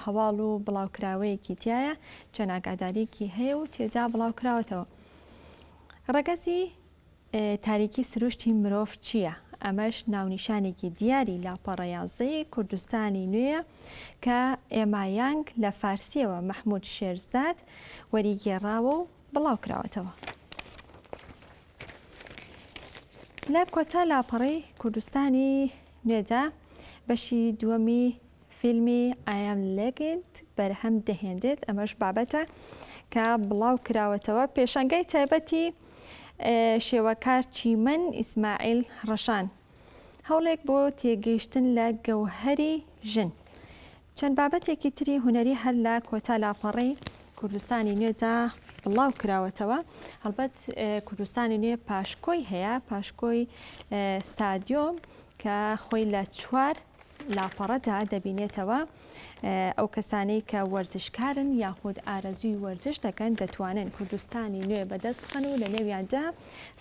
[SPEAKER 1] هەواڵ و بڵاوکراوەیەکی تایە، چەند ئاگاداریەکی هەیە و تێدا بڵاوکراوەتەوە. ڕەگەزی تاریکی سروشتی مرۆڤ چییە؟ ئەمەش ناونیشانێکی دیاری لاپەڕە یانزەی کوردستانی نوێیە کە ئێما یانگ لە فارسییەوە مەحمود شێرزاد وەریگێڕاوە و بڵاوکراوەتەوە. لە کۆتا لاپەڕەی کوردستانی نوێدا بەشی دووەمی فیلمی I Am Legend بەرهەم دەهێنرێت، ئەمەش بابەتە کە بڵاو کراوەتەوە. پێشانگای تایبەتی شێوەکار چیمەن ئیسماعیل ڕەشان هەوڵێک بۆ تێگەیشتن لە گەوهەری ژن. چەند بابەتێکی تری هونەری هەر لە کۆتا لاپەڕەی کوردستانی نوێدا بڵاو کراوەتەوە. هەڵبەت کوردستانی نوێ پاشکۆی هەیە، پاشکۆی ستادیۆم کە خۆی لە چوار لاپەڕەدا دەبینێتەوە. ئەو کەسانەی کە وەرزشکارن یاخود ئارەزووی وەرزش دەکەن دەتوانن کوردستانی نوێ بەدەست بخەن و لە نێویاندا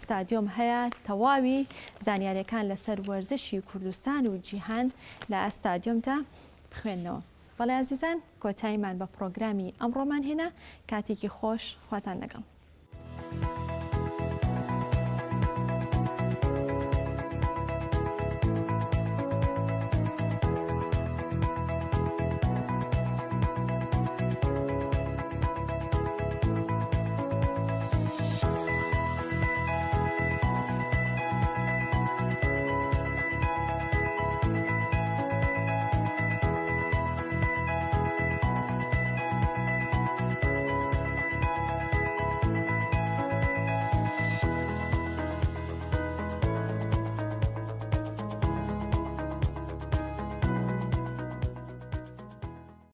[SPEAKER 1] ستادیۆم هەیە تەواوی زانیاریەکان لەسەر وەرزشی کوردستان و جیهان لە ستادیۆمدا بخوێننەوە. بەڵێ ئازیزان کۆتاییمان بە پڕۆگرامی ئەمڕۆمان هێنا، کاتێکی خۆش خواتان لەگەڵ.